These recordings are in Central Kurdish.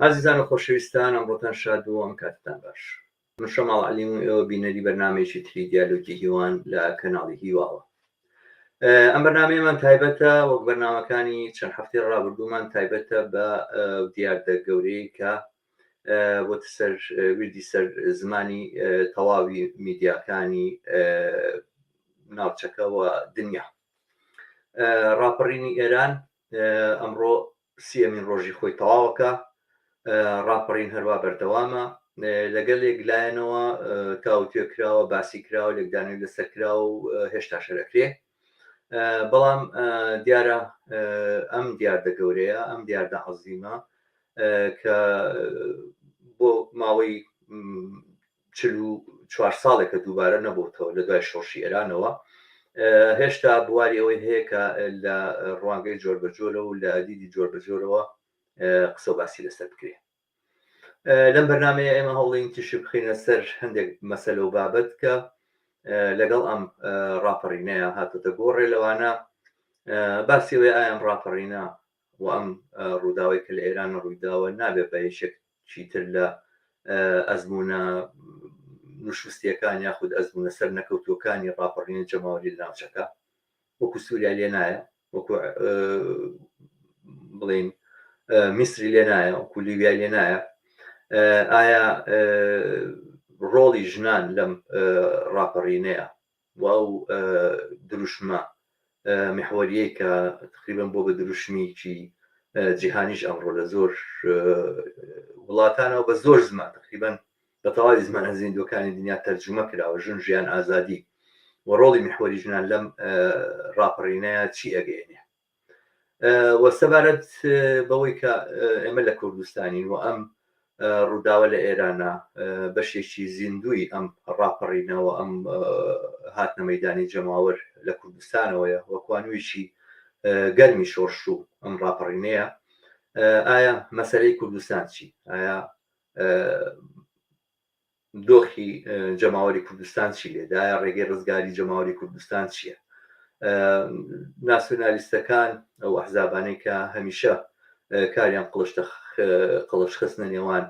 ئازیزان و خۆشەویستان ئەمڕۆتان شاد و ئەم کاتتان باش. من شەماڵ عەلیم و ئێوە بینەری بەرنامەیەکی تری دیالۆگی هیوان لە کەناڵی هیواوە. ئەم بەرنامەیەمان تایبەتە وەک بەرنامەکانی چەند هەفتەی ڕابردوومان تایبەتە بە دیاردە گەورەی کە بۆتە سەر ویردی سەر زمانی تەواوی میدیاکانی ناوچەکە و دنیا. ڕاپەڕینی ئێران ئەمڕۆ سیەمین ڕۆژی خۆی تەواوەکە ڕاپەڕین هەروا بەردەوامە لەگەلێک لایەنەوە تاوتوێ کراوە باسی کراوە لێکدانەوەی لەسەر کراوە و هێشتا شەرەکرێ بەڵام دیارە ئەم دیاردە گەورەیە ئەم دیاردە عەزیمە کە بۆ ماوەی 44 ساڵێکە دووبارە نەبووتەوە لە دوای شۆڕشی ئێرانەوە هێشتا بواری ئەوەی هەیە کە لە ڕوانگەی جۆر بە جۆرە و لە دیدی جۆر بە جۆرەوە قسە و باسی لەسەر بکرێ لەم بەرنمەیە ئێمە هەوڵین تیشک بخینە سەر هەندێک مەسەلە و بابەت کە لەگەڵ ئەم ڕاپەڕینەیە هاتۆتە گۆڕێ لەوانە باسی ئەوەی ئایا ئەم ڕاپەڕینە و ئەم ڕووداوەی کە لە ئێران ڕوویداوە نابێت بە یەکێک چیتر لە ئەزمونە نوشوستیەکان یاخود ئەزمونە سەر نەکەوتوەکانی ڕاپەڕینی جەماوەری لە ناوچەکە وەکو سووریا لێ نایە وەکو بڵین میسری لێ نایە وەکو لیبیای لێ نایە ئایا ڕۆڵی ژنان لەم ڕاپەڕینەیە و ئەو دروشمە میحوەریەی کە تقریبا بۆ بە دروشمیکی جیهانیش ئەمڕۆ لە زۆر وڵاتانەوە بە زۆر زمان تقریبا بە تەواوی زمانە زیندووەکانی دنیا تەرجومە کراوە، ژن ژیان ئازادی، و ڕۆڵی میحوەری ژنان لەم ڕاپەڕینەیە چی ئەگەیەنێ؟ و سەبارەت بەوەی کە ئێمە لە کوردستانین و ئەم ڕووداوە لە ئێرانە بەشێکی زیندووی ئەم ڕاپەڕینەوە ئەم هاتنە مەدانی جەماوەر لە کوردستانەوەیە وەکوانوویی گەرمی شۆڕش و ئەم ڕاپەڕینەیە ئایا مەسەلەی کوردستان چی؟ ئایا دۆخی جەماوەری کوردستان چی لێدایە ڕێگەی ڕزگاری جەماوەری کوردستان چییە؟ ناسیۆنالیستەکان ئەو ئەحزابانەی کە هەمیشە کاریان قڵشتە قڵش خستنە نێوان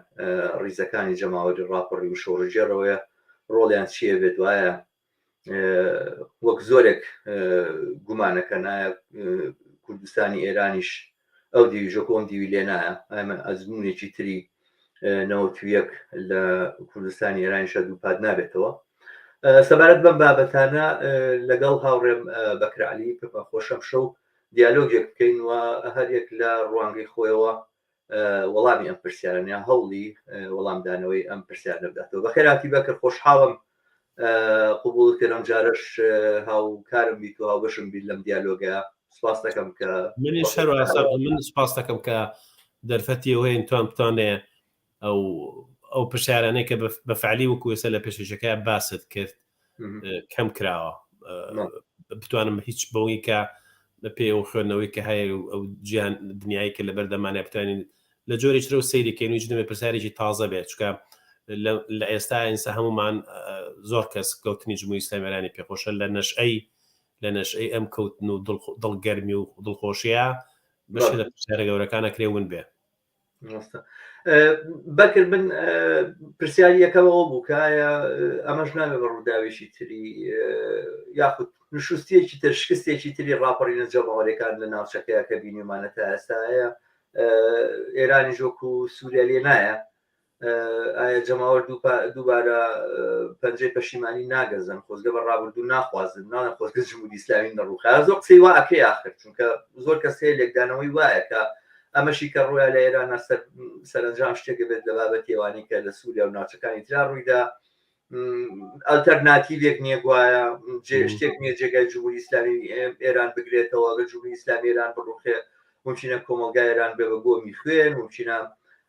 ڕیزەکانی جەماوەری ڕاپەڕی و شۆڕژێڕەوەیە ڕۆڵیان چییە بێت وایە وەک زۆرێک گومانەکە نایە کوردستانی ئێرانیش ئەو دیوی ژۆکۆم دیوی لێ نایە ئەمە ئەزمونێکی تری نەوەتویەک لە کوردستانی ئێرانیشە دووپات نابێتەوە سەبارەت بەم بابەتانە لەگەڵ هاوڕێم بەکرعلی پێمان خۆشەم شەو دیالۆگێک بکەین و هەریەک لە ڕوانگەی خۆیەوە وەڵامی ئەم پرسیارانە یا هەوڵی وەڵامدانەوەی ئەم پرسیارە بداتەوە. بەخێرهاتی بەکر خۆشحاڵم قبوڵ کرد ئەم جارەش هاوکارم بیت و هاوبەشم بیت لەم دیالۆگە سپاس دەکەم کە منیش هەروەها من سپاس دەکەم کە دەرفەتی ئەوەیە توان بتوانێ ئەو ئەو پرسیارانەی کە بە فعلی وەکو ئێستا لە پێشەکە باست کرد کەم کراوە بتوانم هیچ بەوەی کە بە پێ و خوێندنەوەی کە هەیە و ئەو جیان دنیای کە لەبەر دەمانە بتوانین لە جۆری ترە و سەیری کەین و هیچ نەبێ پرسیارێکی تازە بێت چونکە لە ئێستا ئینسا هەمومان زۆر کەس کەوتنی جمهوری ئیسلامی ئێرانی پێخۆشە لە نەشئەی لە نەشئەی ئەم کەوتن و دڵگەرمی و دڵخۆشیە بەشێ لە پرسیارە گەورەکان ئەکرێ ون بێ. ڕاستە بەکر من پرسیاری یەکەم ئەوە بوو کە ئایا ئەمەش نابێ بە ڕووداوێکی تری یاخود نشوستیەکی تر شکستێکی تری ڕاپەڕینە جەماوەریەکان لە ناوچەکەیە کە بینیمانە تا ئێستاە ئێرانیش وەکو سووریا لێ نایە ئایا جەماوەر دووبارە پەنجەی پەشیمانی ناگەزن خۆزگە بە ڕابردوو ناخوازن ناڵێن خۆزگە جمهوری ئیسلامی نەڕووخا زۆر قسەی وا ئەکرێ ئاخر چونکە زۆر کەس هەیە لێکدانەوەی وایە کە ئەمەشی کە ڕوویا لە ئێرانە سەرەنجام شتێکە بێت لە بابەتی ئەوانەی کە لە سووریا و ناوچەکانی ترا ڕوویدا ئەلتەرناتیڤێک نییە گوایە شتێک نییە جێگای جمهوری ئیسلامی ئێران بگرێتەوە گە جمهوری ئیسلامی ئێران بڕوخێ ممکنە کۆمەڵگای ئێران بێ بە گۆمی خوێن ممکنە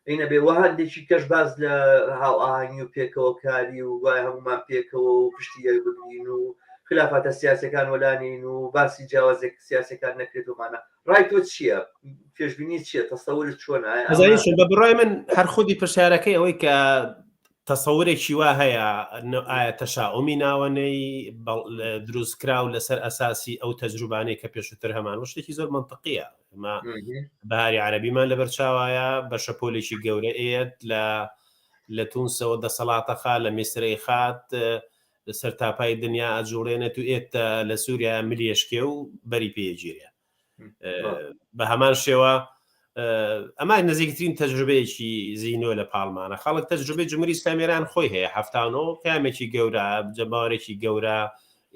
ئینە بێ وە هەندێکی کەش باز لە هاوئاهەنگی و پێکەوە کاری و گوایە هەمومان پێکەوە و پشتی یەک بگرین و خلافاتە سیاسەکان وەلانین و باسی جیاوازێک سیاسەکان نەکرێتەوەمانە ڕای تۆ چییە پێشبینی چییە تەسەورت چۆنە ئەزانی چۆن بە بڕای من هەر خودی پرسیارەکەی ئەوەی کە تەسەورێکی وا هەیە ئایا تەشاومی ناوەنەی دروستکراو لەسەر ئەساسی ئەو تەجروبانەی کە پێشووتر هەمان و شتێکی زۆر منطقیە ئەمە بەهاری عەربیمان لەبەر چاوایە بە شەپۆلێکی گەورە ئێت لە لە تونسەوە دەسەڵاتەخا لە میسرەی خات سەرتاپای دنیا ئەجوڵێنێت و ئێت لە سووریا ملیشکێ و بەری پێگیرێ بە هەمان شێوە ئەمە نزیکترین تەجروبەیەکی زینۆ لە پاڵمانە خەڵک تەجروبەی جمهوری ئیسلامی ئێران خۆی هەیە هەفتانۆ قیامێکی گەورە جەماوەرێکی گەورە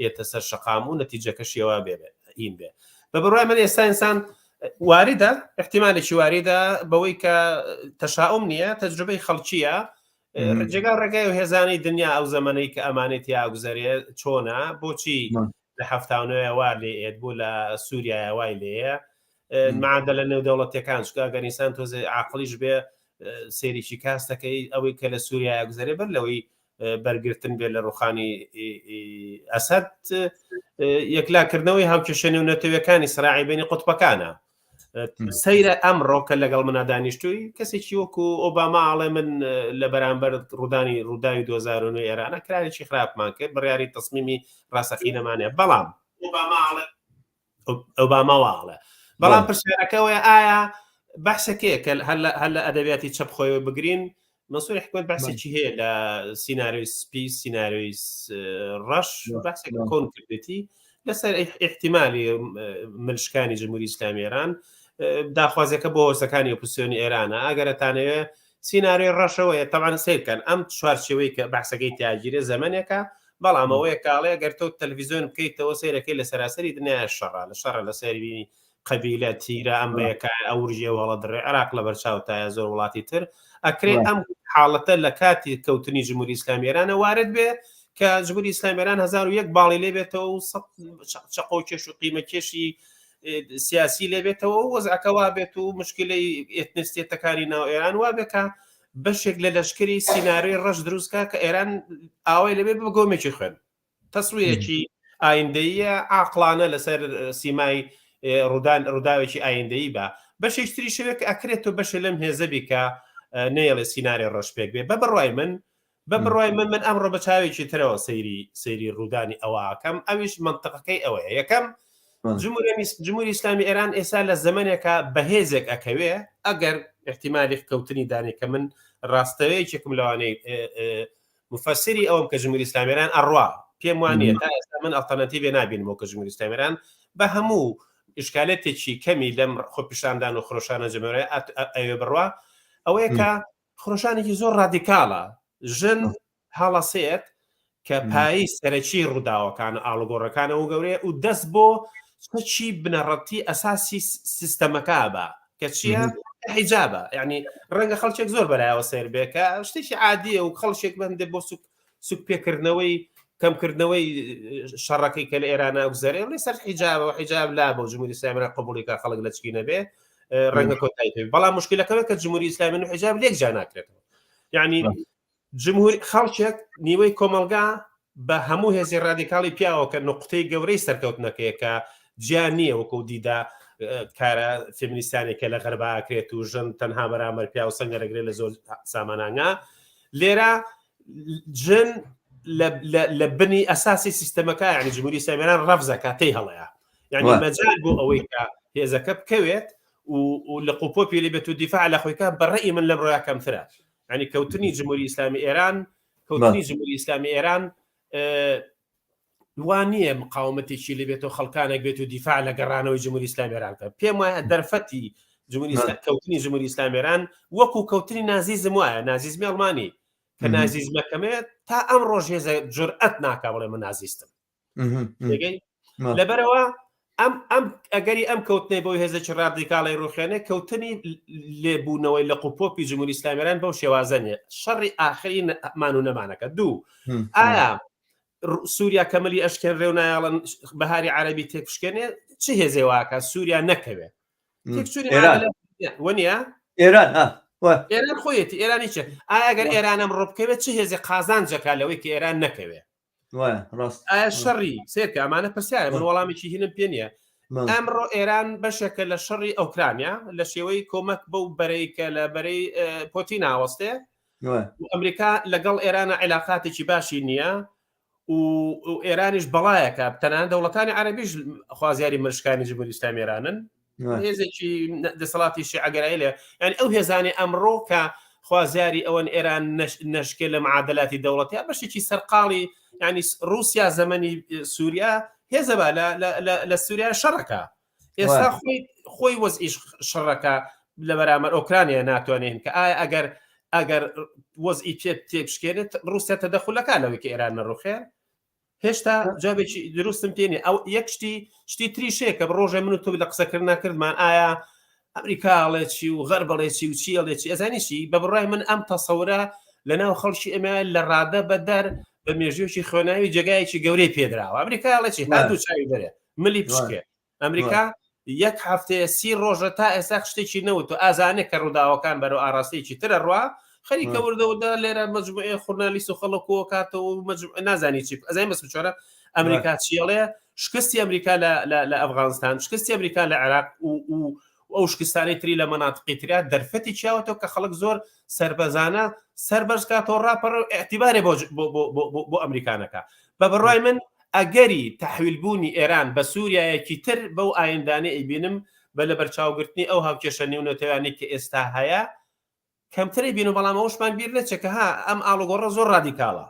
ئێتە سەر شەقام و نەتیجەکە شێوا بێ هین بێ بە بڕای من ئێستا ئینسان واردە احتیمالێکی واردە بەوەی کە تەشاوم نییە تەجروبەی خەڵکیە جێگا ڕێگای و هێزانەی دنیا ئەو زەمەنەی کە ئەمانەی تیاگوزەرێ چۆنە بۆچی لە هەفتاونەوە وا لێ ئێت بۆ لە سووریایە وای لێیە معادلە نێودەوڵەتەکان چکە ئەگەر ئینسان تۆزێ عقلیش بێ سێریکی کاستەکەی ئەوەی کە لە سووریایە گوزەرێ بەر لەوەی بەرگرتن بێ لە ڕوخانی ئەسەد یەکلاکردنەوەی هاوکێشە نێونەتەوەکانی سراعی بینی قوتبەکانە سەیرە ئەمڕۆ کە لەگەڵ منا دانیشتووی کەسێکی وەکو ئۆباما ئاڵێ من لە بەرامبەر ڕوودانی ڕووداوی 2009 ئێرانە کرارێکی خراپمان کرد بڕیاری تەسمیمی ڕاستەقینەمانە بەڵام ئۆباما واڵێ بەڵام پرسیارەکەەوەی ئایا بەحسەکەیە کە هەر لە ئەدەبیاتی چەپ خۆیەوە بگرین مەنسوور حکمەت بەحسێکی هەیە لە سیناریۆی سپی سیناریۆی ڕەش بەحسێک کۆن کردێتی لەسەر احتیمالی ملشکانی جمهوری ئیسلامی ئێران داخوازیەکە بۆ هۆزەکانی ئۆپۆزیسیۆنی ئێرانە ئەگەرەتانەوێ سیناریۆی ڕەشەوەیە تەوان سیرکەن ئەم چوارچێوەی کە بەحسەکەی تیاگیرێ زەمنێکە بەڵام ئەوەیە کاڵێ گەر تۆ تەلەڤیزیۆن بکەیتەوە سیرەکەی لە سەراسەری دنیا شەڕە لە شەڕە لە سەری قەبیلە تیرە ئەم بەیەکە ئەو ورژێ و هەڵەدڕێ عێراق لەبەر چاوتایە زۆر وڵاتی تر ئەکرێ ئەم حاڵەتە لە کاتی کەوتنی جمهوری ئیسلامی ئێرانە وارد بێ کە جمهوری ئیسلامی ئێران 1001 باڵی لێ بێتەوە و چەقۆ کێش و قیمە کێشی سیاسی لێ بێتەوە و وەزعەکە وا بێت و مشکلەی ئێتنستێتەکانی ناو ئێران وا بێ کە بەشێک لە لەشکری سیناریۆی ڕەش دروستکە کە ئێران ئاوای لەبێ بە گۆمێکی خوێن تەسویرێکی ئایندەییە عاقڵانە لەسەر سیمای ڕوودان ڕووداوێکی ئایندەیی بە بەشێک تری شوێک ئەکرێت تۆ بەشێ لەم هێزە بی کە نەیەڵێ سینارێ ڕەش پێک بێ بە بڕوای من بە بڕوای من من ئەمڕۆ بە چاوێکی ترەوە سەیری سەیری ڕوودانی ئەوەکەم ئەویش منطقەکەی ئەوەیە یەکەم جمهوری ئیسلامی ئێران ئێستا لە زەمنێکە بەهێزێک ئەکەوێ ئەگەر احتیمالی کەوتنی دانێ کە من ڕاستەوەیەکێکم لەوانەی مفسری ئەوەم کە جمهوری ئیسلامی ئێران ئەڕوا پێم وانە تا ئێستا من ئەڵتەرناتیڤێ نابینمەوە کە جمهوری ئیسلامی ئێران بە هەموو ئیشکالێتێکی کەمی لەم خۆپیشاندان و خرۆشانە جەماوەریە ئەوێ بڕوا ئەوەیە کە خرۆشانێکی زۆر ڕادیکاڵە ژن هەڵەسێت کە پایی سەرەکی ڕووداوەکان ئاڵوگۆڕەکانەوە گەورەیە و دەست بۆ چەکی بنەڕەتی ئەساسی سیستەمەکە بە کە چییە حیجابە یعنی ڕەنگە خەڵکێک زۆر بەلایەوە سێر بێ کە شتێکی عادیە و خەڵکێک بەندێ بۆ سوک سوک پێکردنەوەی کەمکردنەوەی شەڕەکەی کە لە ئێرانە گوزارێ لە سەر حیجابە و حیجاب لا بۆ جمهوری ئیسلامی را قبوڵی کە خەڵک لە چکی نەبێ ڕەنگە کۆتایی پێ بەڵام مشکلەکەوە کە جمهوری ئیسلامی و حیجاب لێک جا ناکرێتەوە یعنی جمهوری خەڵکێک نیوەی کۆمەڵگا بە هەموو هێزی ڕادیکاڵی پیاوە کە نقطەی گەورەی سەرکەوتنەکەیە کە جیا نییە وەکو دیدا کارە فێمینیستانێک کە لە غەربا ئەکرێت و ژن تەنها بەرامبەر پیاو سەنگەرەگرێت لە زۆر سامانانگا لێرە ژن لە بنی ئەساسی سیستەمەکە یعنی جمهوری ئیسلامی ئێران ڕەفزەکە تێی هەڵەیە یعنی مەجال بۆ ئەوەی کە هێزەکە بکەوێت و لە قوپۆپی لێ بێت و دیفاع لە خۆیکە بەڕێی من لەم ڕۆیا کەمترە ینی کەوتنی جمهوری ئیسلامی ئێران کەوتنی جمهوری ئیسلامی ئێران وا نییە مقاومەتێکی لێ بێت و خەڵکانێک بێت و دیفاع لە گەڕانەوەی جمهوری ئیسلامی ئێران بکەن پێم وایە دەرفەتی جمهوری کەوتنی جمهوری ئیسلامی ئێران وەکو کەوتنی نازیزم وایە نازیزمی ئەڵمانی کە نازیزمەکەمێت تا ئەم ڕۆژ هێزە جورئەت ناکا بڵێ من نازیستم لەبەرەوە ئەم ئەم ئەگەری ئەم کەوتنەی بۆ هێزێکی ڕادیکاڵی ڕوخێنێ کەوتنی لێبوونەوەی لە قوپۆپی جمهوری ئیسلامیران بەو شێوازە نیە شەڕی ئاخری مان و نەمانەکە دوو ئایا سووریا کەمەلی ئەشکێن ڕێو نایاڵن بەهاری عەربی تێک بشکێنێ چ هێزێ واکە سووریا نەکەوێت وەنیە ئێران ئێران خۆیەتی ئێرانی چێ ئایا گەر ئێرانم ڕۆبکەوێت چ هێزێ قازانجەکە لەوەی کە ئێران نەکەوێت ڕاست ئایا شەڕی سێرکە ئەمانە پرسیارە من وەڵامێکی هینم پێ نییە ئەمڕۆ ئێران بەشێکە لە شەڕی ئۆکرانیا لە شێوەی کۆمەک بەو بەرەی کە لە بەرەی پۆتی ناوەستێ. ئەمریکا لەگەڵ ئێرانە علاقاتێکی باشی نییە و ئێرانیش بەڵایەکە تەنان دەوڵەتانی عەربیش خوازیاری مرشکانی جمهوری ئیسلامی ئێرانن هێزێکی دەسەڵاتی شیعەگەرایی لێ یعنی ئەو هێزانی ئەمڕۆ کە خوازیاری ئەوەن ئێران نەشکێ لە معادلاتی دەوڵەتیا بەشێکی سەرقاڵی ینی رووسیا زەمەنی سووریا هێزە با لە سووریا شەڕەکە ئێستا خۆی خۆی وەزئیش شەڕەکە لە بەرامەر ئۆکرانیا ناتوانێن کە ئایا ئەگەر ئەگەر وەزئی پێ تێبشکێنێت رووسیا تەدەخولەکە لەوەی کە ئێران نەڕوخێ هێشتا جوابێکی دروستم پێ نیە ئەو یەک شتی شتی تریشەیە کە ڕۆژێ من و تۆ لە قسەکردنا کردمان ئایا ئەمریکا ئەڵێ چی و غەرب ئەڵێ چی و چی ئەڵێ چی ئەزانی چی بە بڕای من ئەم تەسەورە لە ناو خەڵکی ئێمە لە ڕادە بە دەر بە مێژوویەکی خوێناوی جێگایەکی گەورەی پێدراوە ئەمریکا ئەڵێ چی هەردوو چاوی دەرێ ملی پشکێ ئەمریکا یەک هەفتەیە سی ڕۆژە تا ئێستا شتێکی نەوت و ئازانێ کە ڕووداوەکان بەرەو ئاراستەیەکی ترە ڕوا خەریکە وردە وردە لێرە مەجموعەیە خورنالیست و خەڵک کۆکاتەوە و مەجموعە نازانی چی ئەزای مەس بچۆرە ئەمریکا چیڵێ شکستی ئەمریکا لە لە ئەفغانستان شکستی ئەمریکا لە عێراق و و ئەو شکستانەی تری لە مەناتقی تریا دەرفەتی چیاوەتەوە کە خەڵک زۆر سربەزانە سەر بەرزکاتەوە ڕاپەڕ و اعتیبارێ بۆ بۆ ئەمریکانەکە بە بڕای من ئەگەری تەحویل بوونی ئێران بە سووریایەکی تر بەو ئایندانەی ئەیبینم بە لەبەرچاوگرتنی ئەو هاوکێشە نێونەتەوانەی کە ئێستا هەیە کەمتر ئەیبینم، بەڵام ئەوەشمان بیر نەچێت کە ها ئەم ئاڵوگۆڕە زۆر ڕادیکاڵە،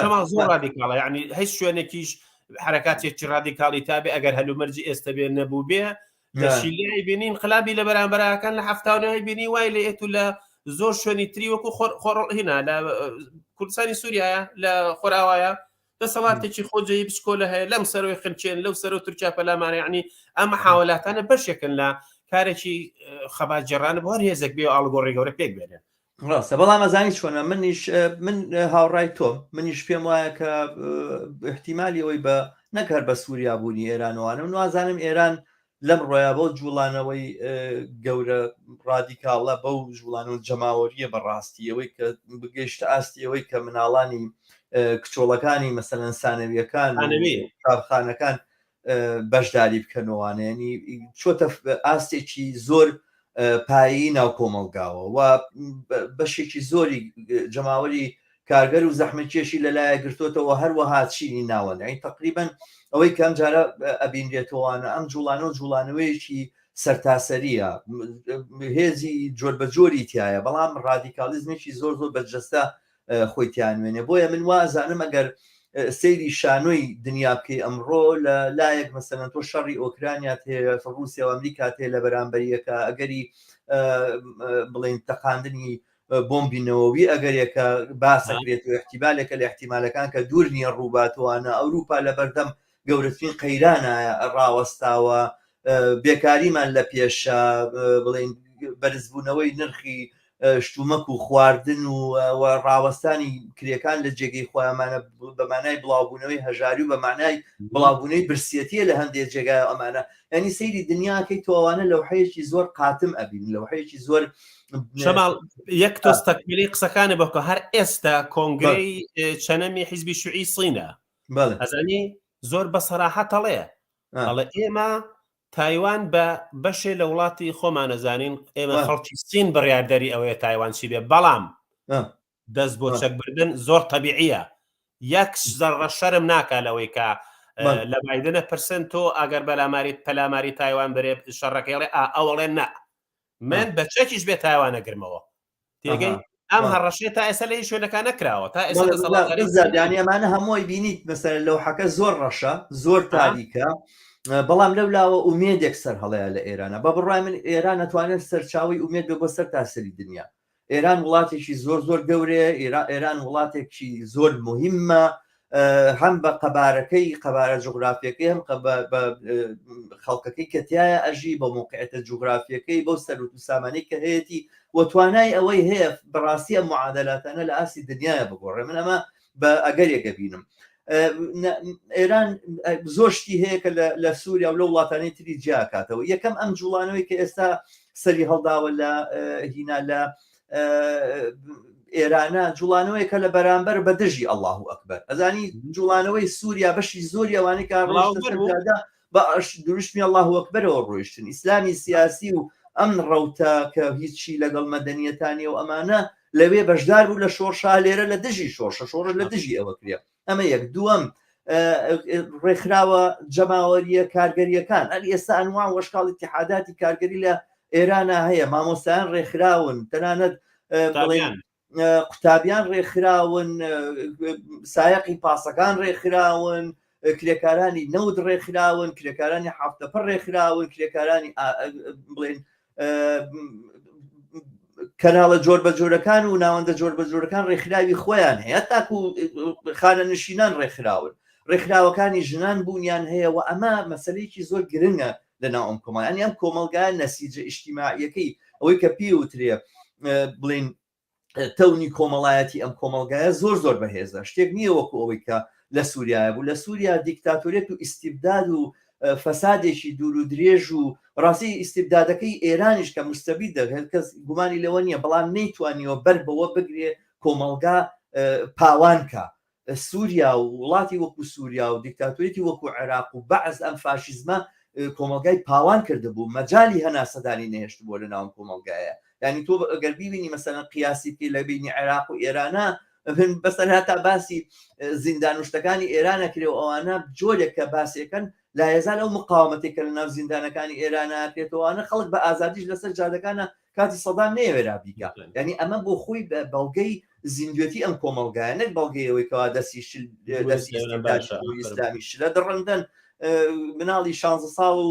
شەماڵ زۆر ڕادیکاڵە، یعنی هیچ شوێنێکیش حرەکاتێکی ڕادیکاڵی تابێ ئەگەر هەلومەرجی ئێستا بێ نەبوو بێ لە شیلیای بینی انقلابی لە بەرامبەرەکان لە 79 بینی وای لە ئێت و لە زۆر شوێنی تری وەکو خۆر هینا لە کوردستانی سووریایە لە خۆراوایە دەسەڵاتێکی خۆجێی بچکۆلە هەیە لەم سەرەوەی خنچێن لەو سەرەوە تورکیا پەلامارە یعنی ئەم محاولاتانە بەشێکن لە کارێکی خەباتگێڕانە بۆ هەر هێزێک بێ ئاڵوگۆڕی گەورە پێک بێنێ. ڕاستە بەڵام ئەزانی چۆنە منیش من هاوڕای تۆم منیش پێم وایە کە احتیمالی ئەوەی بە نەک هەر بە سووریا بوونی ئێرانوانە من وازانم ئێران لەم ڕۆیا بەو جوڵانەوەی گەورە ڕادیکاڵە بەو جوڵانەوە جەماوەریە بەڕاستی ئەوەی کە بگەیشتە ئاستی ئەوەی کە مناڵانی کچۆڵەکانی مەسەلەن سانەویەکان قوتابخانەکان بەشداری بکەنەوانە ینی چۆتە ئاستێکی زۆر پایی ناو کۆمەڵگاوە و بەشێکی زۆری جەماوەری کارگەر و زەحمەتکێشی لەلایە گرتۆتەوە هەروەها چینی ناوەند یانی تەقریبەن ئەوەی کە ئەم جارە ئەبینرێتەوەوانە ئەم جوڵانەوە جوڵانەوەیەکی سەرتاسەریە هێزی جۆر بە جۆری تایە بەڵام ڕادیکالیزمێکی زۆر زۆر بەرجەستە خۆی تیانوێنێ بۆیە من وازانم ئەگەر سەیری شانۆی دنیا بکەی ئەمڕۆ لە لایەک مەسەلەن تۆ شەڕی ئۆکرانیا هەیە ڕووسیا و ئەمریکا هەیە لە بەرامبەریەکە ئەگەری بڵین تەقاندنی بۆمبی نەوەوی ئەگەرێکە باسەکرێت و احتیمالێکە لە احتیمالەکان کە دوور نییە ڕووباتوانە ئەوروپا لە بەردەم گەورەترین قەیرانە ڕاوەستاوە بێکاریمان لە پێشە بڵین بەرزبوونەوەی نرخی شتومەک و خواردن و ڕاوەستانی کرێکان لە جێگەی خۆیانمانە بە مانای بڵاوبوونەوەی هەژاری و بە مانای بڵاوبوونەوەی برسیەتیە لە هەندێک جێگای ئەمانە ینی سەیری دنیاکەی تۆوانە لەوحەیەکی زۆر قاتم ئەبین لەوحەیەکی زۆر شەماڵ یەک تۆز تەکمیلی قسەکانی بکە هەر ئێستا کۆنگرەی چەنەمی حیزبی شوعی سینە ئەزانی زۆر بە سەراحەت ئەڵێ ئەڵێ ئێمە تایوان بە بەشێ لە وڵاتی خۆمانەزانین ئێمە خەڵکی سین بڕیاردەری ئەوەیە تایوان چی بێ بەڵام دەست بۆ چەک بردن زۆر تەبیعیە یەک زەڕە شەرم ناکا لەوەی کە لە بایدنە پرسن تۆ ئەگەر بەلاماری پەلاماری تایوان برێ شەڕەکەی ڵێ ئەوەڵێ نا من بە چەکیش بێ تایوانە گرمەوە تێگەی ئەم هەڕەشەیە تا ئێستا لە هیچ شوێنەکە نەکراوە تا ئێستا دەسەڵاتداری ئەمانە هەمووی بینیت مەسەر لەوحەکە زۆر ڕەشە زۆر تاریکە بەڵام لەو لاوە ئومێدێک سەر هەڵەیە لە ئێرانە بە بڕای من ئێران نەتوانێت سەرچاوی ئومێد بێ بۆ سەر تاسەری دنیا ئێران وڵاتێکی زۆر زۆر گەورەیە ئێران وڵاتێکی زۆر مهمە هەم بە قەبارەکەی قەبارە جوگرافیەکەی هەم بە خەڵکەکەی کە تایە ئەژی بە موقعێتە جوگرافیەکەی بەو سەروت و سامانەی کە هەیەی و توانای ئەوەی هەیە بەڕاستی ئەم معادلاتانە لە ئاستی دنیاە بگۆڕێ من ئەمە بە ئەگەرێکە بینم ئێران زۆر شتی هەیە کە لە سووریا و لە وڵاتانی تری جیاکاتەوە یەکەم ئەم جوڵانەوەی کە ئێستا سەری هەڵداوە لە هینا لە ئێرانە جوڵانەوەیەکە لە بەرامبەر بە دژی ئەله ئەکبەر ئەزانی جوڵانەوەی سووریا بەشی زۆری ئەوانەی کە ڕۆشتە بە دروشمی الله ئەکبەرەوە ڕۆیشتن ئیسلامی سیاسی و ئەم ڕەوتە کە هیچی لەگەڵ مەدەنیەتانی و ئەمانە. لەوێ بەشدار بوو لە شۆڕشا لێرە لە دژی شۆڕشە شۆڕش لە دژی ئەوە کرێ ئەمە یەک دووەم ڕێکخراوە جەماوەریە کارگەریەکان ئەل ئێستا ئەنوا وەشکاڵ اتحاداتی کارگەری لە ئێرانە هەیە مامۆستایان ڕێکخراون تەنانەت بڵێن قوتابیان ڕێکخراون سایەقی پاسەکان ڕێکخراون کرێکارانی نەوت ڕێکخراون کرێکارانی هەفتەپڕ ڕێکخراون کرێکارانی بڵێن کەناڵە جۆر بە جۆرەکان و ناوەندە جۆر بە جۆرەکان ڕێکخراوی خۆیان هەیە تاکو خانە نشینان ڕێکخراون ڕێکخراوەکانی ژنان بوونیان هەیە و ئەمە مەسلەیەکی زۆر گرنگە لە ناو ئەم کۆمەڵانی ئەم کۆمەڵگا نەسیجە ئیجتیماعیەکەی ئەوەی کە پێ وترێ بڵین تەونی کۆمەڵایەتی ئەم کۆمەڵگایە زۆر زۆر بەهێزە شتێک نییە وەکو ئەوەی کە لە سووریایە بوو لە سووریا دیکتاتۆریەت و ئیسیبداد و فەسادێکی دوور و درێژ و ڕاستی ئیسیبدادەکەی ئێرانیش کە مستەبی دەگەل کەس گومانی لەوە نییە بەڵام نەیتوانیوە بەر بەوە بگرێ کۆمەڵگا پاوانکە سووریا و وڵاتی وەکو سووریا و دیکتاتۆریەتی وەکو عێراق و بەعس ئەم فاشیزمە کۆمەڵگای پاوان کردبوو مەجالی هەناسەدانی نەهێشتبووە لە ناو کۆمەڵگایە یعنی تۆ ئەگەر بیبینی مەسەلەن قیاسی بکەی لە بینی عێراق و ئێرانە بەسەر هەتا باسی زیندان و شتەکانی ئێرانە کرێ و ئەوانە جۆرێک کە باسیەکەن لایەزال ئەو مقاومەتێک کە لە ناو زیندانەکانی ئێرانە کرێتەوەوانە خەڵک بە ئازادیش لەسەر جادەکانە کاتی سەدام نەیەوێرا بیکا یعنی ئەمە بۆ خۆی بەڵگەی زیندوێتی ئەم کۆمەڵگایە نەک بەڵگەی ئەوەی کەوا دەستی شل دەستی ئیسلامی شلە دڕندەن مناڵی 16 ساڵ و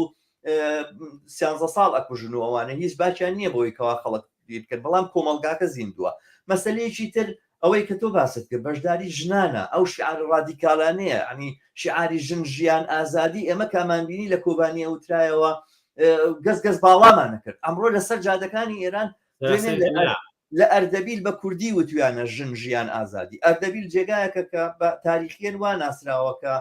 سیانزە ساڵ ئەکوژن و ئەوانە هیچ باکیان نییە بۆی کەوا خەڵک بکەن بەڵام کۆمەڵگاکە زیندووە مەسلەیەکی تر ئەوەی کە تۆ باست کرد بەشداری ژنانە ئەو شعار ڕادیکالانەیە ینی شعاری ژن ژیان ئازادی ئێمە کامانبینی لە کۆبانی ئەوترایەوە گەز گەز باڵامان نەکرد ئەمڕۆ لەسەر جادەکانی ئێران لە ئەردەبیل بە کوردی وتویانە ژن ژیان ئازادی ئەردەبیل جێگایەکە کە بە تاریخیەن وا ناسراوە کە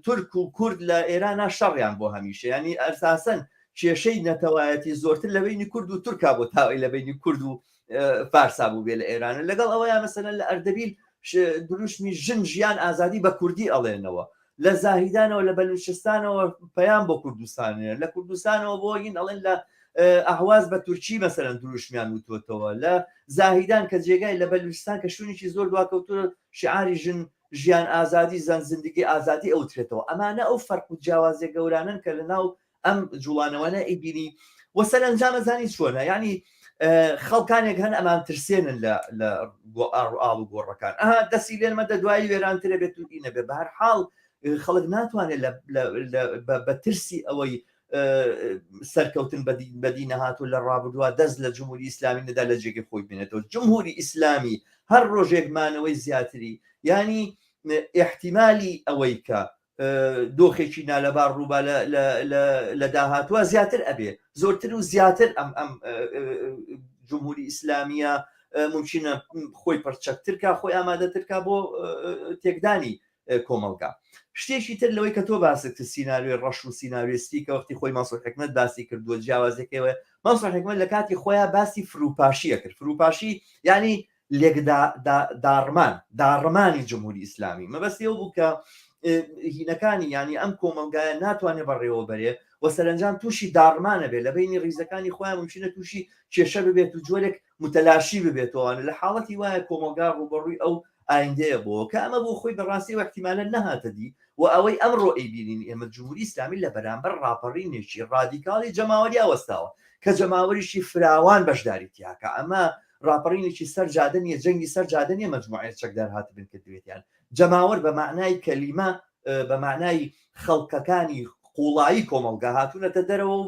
تورک و کورد لە ئێرانە شەڕیان بۆ هەمیشە ینی ئەساسەن کێشەی نەتەوایەتی زۆرتر لە بینی کورد و تورکا بۆ تاوەی لە بینی کورد و فارسا بوو بێ لە ئێرانە لەگەڵ ئەوەیە مەسەلەن لە ئەردەبیل دروشمی ژن ژیان ئازادی بە کوردی ئەڵێنەوە لە زاهیدانەوە لە بەلوچستانەوە پەیام بۆ کوردستانێ لە کوردستانەوە بۆ هین ئەڵێن لە ئەهواز بە تورکی مەسەرەن دروشمیان وتوەتەوە لە زاهیدان کە جێگای لە بەلوچستان کە شوێنێکی زۆر دواکەوتووە شعاری ژن ژیان ئازادی زن زندگی ئازادی ئەوترێتەوە ئەمانە ئەو فەرق و جیاوازیە گەورانەن کە لە ناو ئەم جوڵانەوەنە ئەیبینی و سەرەنجام ئەزانی چۆنە یعنی خەڵکانێک هەن ئەمان ترسێنن لە لە ئاڵ و گۆڕەکان ئەها دەسی لێنمە دە دوایی وێرانترە بێت و ئینە بێ بە هەر حاڵ خەڵک ناتوانێت بە ترسی ئەوەی سەرکەوتن بەدی نەهاتوو لە ڕابردووە دەست لە جمهوری ئیسلامی نەدا لە جێگەی خۆی بێنێتەوە جمهوری ئیسلامی هەر ڕۆژێک مانەوەی زیاتری ینی احتیمالی ئەوەی کە دۆخێکی نالەبار ڕووبا لە داهاتوە زیاتر ئەبێ زۆرتر و زیاتر ئەم ئەم جمهوری ئیسلامیە ممکنە خۆی پرچەکترکە خۆی ئامادەترکە بۆ تێکدانی کۆمەڵگا. شتێکی تر لەوەی کە تۆ باست کرد سیناریۆی ڕەش و سیناریۆی سپی کە وەختی خۆی مەنسوور حیکمەت باسی کردووە جیاوازیەکەی ئەوەیە مەنسوور حیکمەت لە کاتی خۆیا باسی فروپاشی ئەکرد فروپاشی یعنی لێکدا داڕمان داڕمانی جمهوری ئیسلامی مەبەستی ئەو بوو کە هینەکانی یعنی ئەم کۆمەڵگایە ناتوانێت بەڕێوە بەرێ و سەرەنجام تووشی داڕمانە بێ لە بینی ڕیزەکانی خۆیان ممکنە تووشی کێشە ببێت و جۆرێک متەلاشی ببێتەوە لە حاڵەتی وایە کۆمەڵگا ڕووبەڕووی ئەو ئایندەیە بۆ کە ئەمە بۆ خۆی بەڕاستی ئەو ئیحتیمالە نەهاتە دی و ئەوەی ئەمڕۆ ئەیبینین ئێمە جمهوری ئیسلامی لە بەرامبەر ڕاپەڕینێکی ڕادیکاڵی جەماوەریا وەستاوە کە جەماوەریشی فراوان بەشداری تیاکە ئەمە ڕاپەڕینێکی سەر جادە نیە جەنگی سەر جادە نیە مەجموعەیە چەکدار هاتبن کردبێتیان جەماوەر بە مەعنای کەلیمە بە مەعنای خەڵکەکانی قوڵایی کۆمەڵگا هاتوونەتە دەرەوە و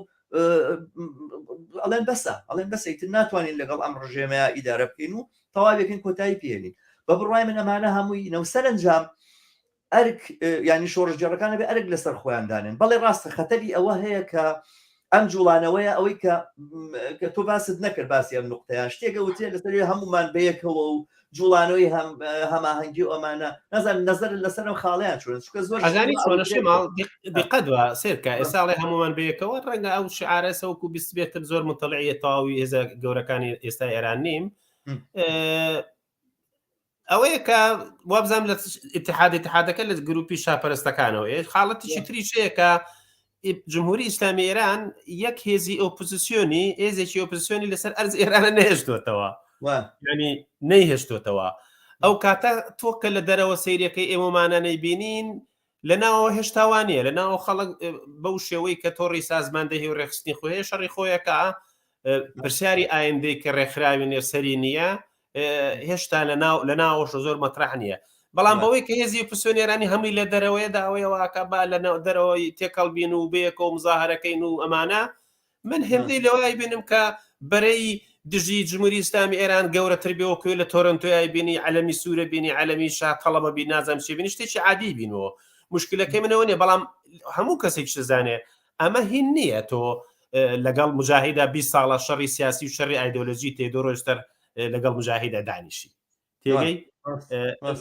ئەڵێن بەسە ئەڵێن بەسە ئیتر ناتوانین لەگەڵ ئەم ڕژێمەیە ئیدارە بکەین و تەواوێکن کۆتایی پێێنین بە بڕوای من ئەمانە هەمووی نەو سەرنجام ئەرک ینی شۆڕشگێڕەکان بێ ئەرک لەسەر خۆیان دانێن بەڵێ ڕاستە خەتەری ئەوە هەیە کە ئەم جوڵانەوەیە ئەوەی کە کە تۆ باست نەکرد باسی ئەم نقطەیە شتێکە وتێ لەسەر هەمومان بەیەکەوە و جوڵانەوەی هەم هەماهەنگی و ئەمانە نازانم نەزەر لەسەر ئەم خاڵیان چۆن چونکە زۆر ئەزانی چۆنە شێماڵ دقت وە سێرکە ئێستا ئەڵێ هەمومان بەیەکەوە ڕەنگە ئەو شعارە سەوکو بیست بێتم زۆر متەڵعیە تەواوی هێزە گەورەکانی ئێستا ئێران نیم ئەوەیە کە وابزانام لە اتحاد اتحادەکە لە گروپی شاپەرستەکانەوە ئێ خاڵەتیشی تریش هەیە کە جمهوری ئیسلامی ئێران یەک هێزی ئۆپۆزیسیۆنی هێزێکی ئۆپۆزیسیۆنی لەسەر ئەرز ئێرانە نەهێشتوەتەوە. ینی نەیهێشتۆتەوە ئەو کاتە تۆ کە لە دەرەوە سەیرەکەی ئێمەمانە نەیبینین لە ناوەوە هێشتا وا نییە لە ناوە خەڵک بەو شێوەی کە تۆڕی سازماندەهی و ڕێکخستنی خۆی شەڕی خۆیەکە پرسیاری ئایندەی کە ڕێکخراوی نێرسەری نییە هێشتا لە ناو لە ناوەش زۆر مەترح نییە بەڵام بەوەی کە هێزی ئۆپۆزسیۆنێرانی هەمووی لە دەرەوەیە داوەیەوەکە با لە ناو دەرەوەی تێکەڵ بین و بەیەکەوە مزاهرەکەین و ئەمانە من هێندەی لەوای بینم کە بەرەی دژی جمهوری ئیسلامی ئێران گەورەتر بێ وەکوێ لە تۆرنتۆیای بینی عەلەمی سوورە بینی عەلەمی شا تەڵەبە بی نازانم چی بینی شتێکی عادی بینەوە مشکلەکەی منەوە نیە بەڵام هەموو کەسێک شزانێ ئەمە هین نییە تۆ لەگەڵ مجاهیدا 20 ساڵە شەڕی سیاسی و شەڕی ئایدۆلۆژی تێ دو ڕۆژتر لەگەڵ مجاهیدا دانیشی تێگەی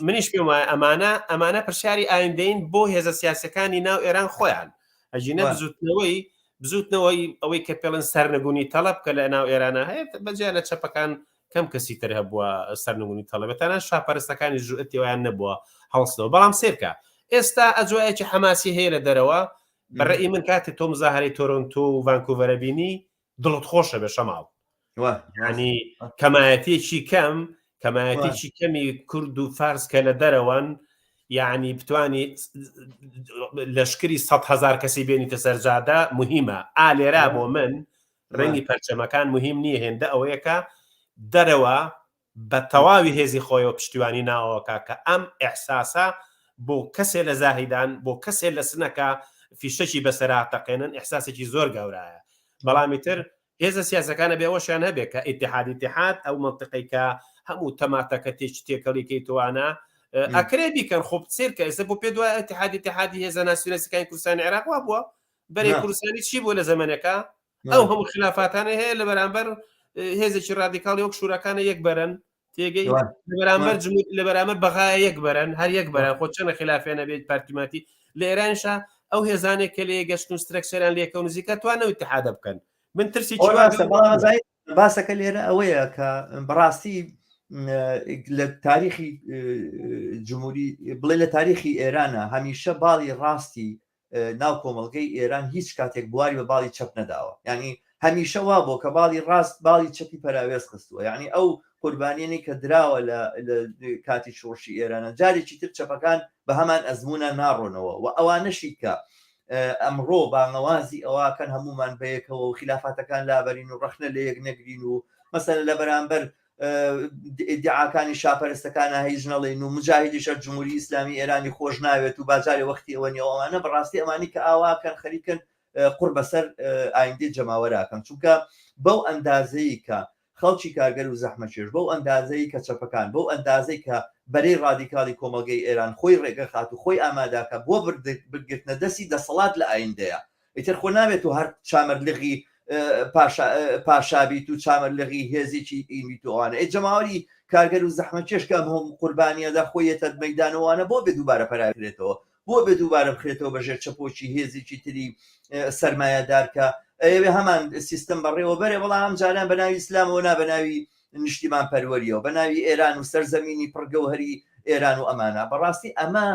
منیش پێم وایە ئەمانە ئەمانە پرسیاری ئایندەین بۆ هێزە سیاسەکانی ناو ئێران خۆیان ئەژینە بزوتنەوەی بزوتنەوەی ئەوەی کە پێڵن سەرنگونی تەڵەب کە لە ناو ئێرانە هەیە بەجیا لە چەپەکان کەم کەسی تر هەبووە سەرنگونی تەڵەبێت تەنان شاپەرستەکانی ژوئەتیوایان نەبووە هەڵسنەوە بەڵام سێرکە ئێستا ئەجوایەکی حەماسی هەیە لە دەرەوە بەڕێی من کاتی تۆ مزاهرەی تۆرۆنتۆ و ڤانکوڤەرە بینی دڵت خۆشە بێ شەماڵ ینی کەمایەتێکی کەم کەمایەتێکی کەمی کورد و فارس کە لە دەرەوەن یعنی بتانی لەشکری هزار کەسی بێنیتە سەرجادە مهمە ئا لێرا بۆ من ڕەنگی پەرچەمەکان مهم نییە هێندە ئەوەیەکە دەرەوە بە تەواوی هێزی خۆیەوە پشتیوانی ناوەوەکە کە ئەم ئیحساسە بۆ کەسێ لە زاهیدان بۆ کەسێ لە سنەکە فیشەکی بەسەرا تەقێنن ئیحساسێکی زۆر گەورایە بەڵامی تر هێزە سیاسەکانە بێ ئەوەشیان هەبێ کە ئیتحاد ئیتحاد ئەو مەنتقەی کە هەموو تەماتەکە تێکی تێکەڵی کەیتوانە ئەکرێ بیکەن خۆ سێر کە ئێستا بۆ پێ دوای ئیتحاد ئیتحادی هێزە ناسیۆنالیستەکانی کوردستانی عێراق وا بووە بەرەی کوردستانی چی بووە لە زەمەنەکە ئەو هەموو خلافاتانە هەیە لە بەرامبەر هێزێکی رادیکاڵی وەک شوراکانە یەک بەرن تێگەی لە بەرامبەر لە بەرامبەر بەغایە یەک بەرن هەر یەک بەرن خۆ چەنە خلافیانە بێت پارتیماتی لە ئێرانشا ئەو هێزانێک کە لێ گەشتن و سترەکچەران لێکە و نزیکە توانەوە اتحادە بکەن من ترسی باسەکە لێرە ئەوەیە کە بەڕاستی لە تاریخی جمهوری بڵێ لە تاریخی ئێرانە هەمیشە باڵی ڕاستی ناو کۆمەڵگەی ئێران هیچ کاتێک بواری بە باڵی چەپ نەداوە یعنی هەمیشە وا بۆ کە باڵی ڕاست باڵی چەپی پەراوێز خستووە یعنی ئەو قوربانیەنی کە دراوە لە کاتی شۆڕشی ئێرانە جارێکی تر چەپەکان بە هەمان ئەزمونە ناڕۆنەوە و ئەوانەشی کە ئەمڕۆ بانگەوازی ئەوەکەن هەمومان بەیەکەوە و خلافاتەکان لابەرین و ڕەخنە لە یەک نەگرین و مەسەلە لە بەرامبەر ئیدعاکانی شاپەرستەکانە هیچ نەڵێن و مجاهیدیش هەر جمهوری ئیسلامی ئێرانی خۆش ناوێت و باجارێ وەختی ئەوە نیە ئەوانە بەڕاستی ئەمانی کە ئاواکەن خەریکن قوڕ بەسەر ئایندەی جەماوەراکەن چونکە بەو ئەندازەی کە خەڵکی کارگەر و زەحمەکێش بەو ئەندازەی کە چەپەکان بەو ئەندازەی کە بەرەی ڕادیکاڵی کۆمەڵگەی ئێران خۆی ڕێگەخات و خۆی ئاماداکە بۆ بگرتنە دەستی دەسەڵات لە ئایندەیە ئیتر خۆ نابێت تۆ هەر چامەرلغی پاشا بیت و چامەرلغی هێزێکی ئینیت و ئەوانە ئەی جەماوەری کارگەر و زەحمەتکێش کە ئەم هەموو قوربانیەدا خۆی یەتە مەیدانەوانە بۆ بێ دووبارە پەراوێکرێتەوە بۆ بێ دووبارە بخرێتەوە بە ژێر چەپۆکی هێزێکی تری سەرمایەدار کە ئەیەوێ هەمان سیستم بەڕێوە بەرێ بەڵام ئەم جاران بە ناوی ئیسلامەوە نا بە ناوی نیشتیمان پەروەریەوە بە ناوی ئێران و سەرزەمینی پڕگەوهەری ئێران و ئەمانە بەڕاستی ئەمە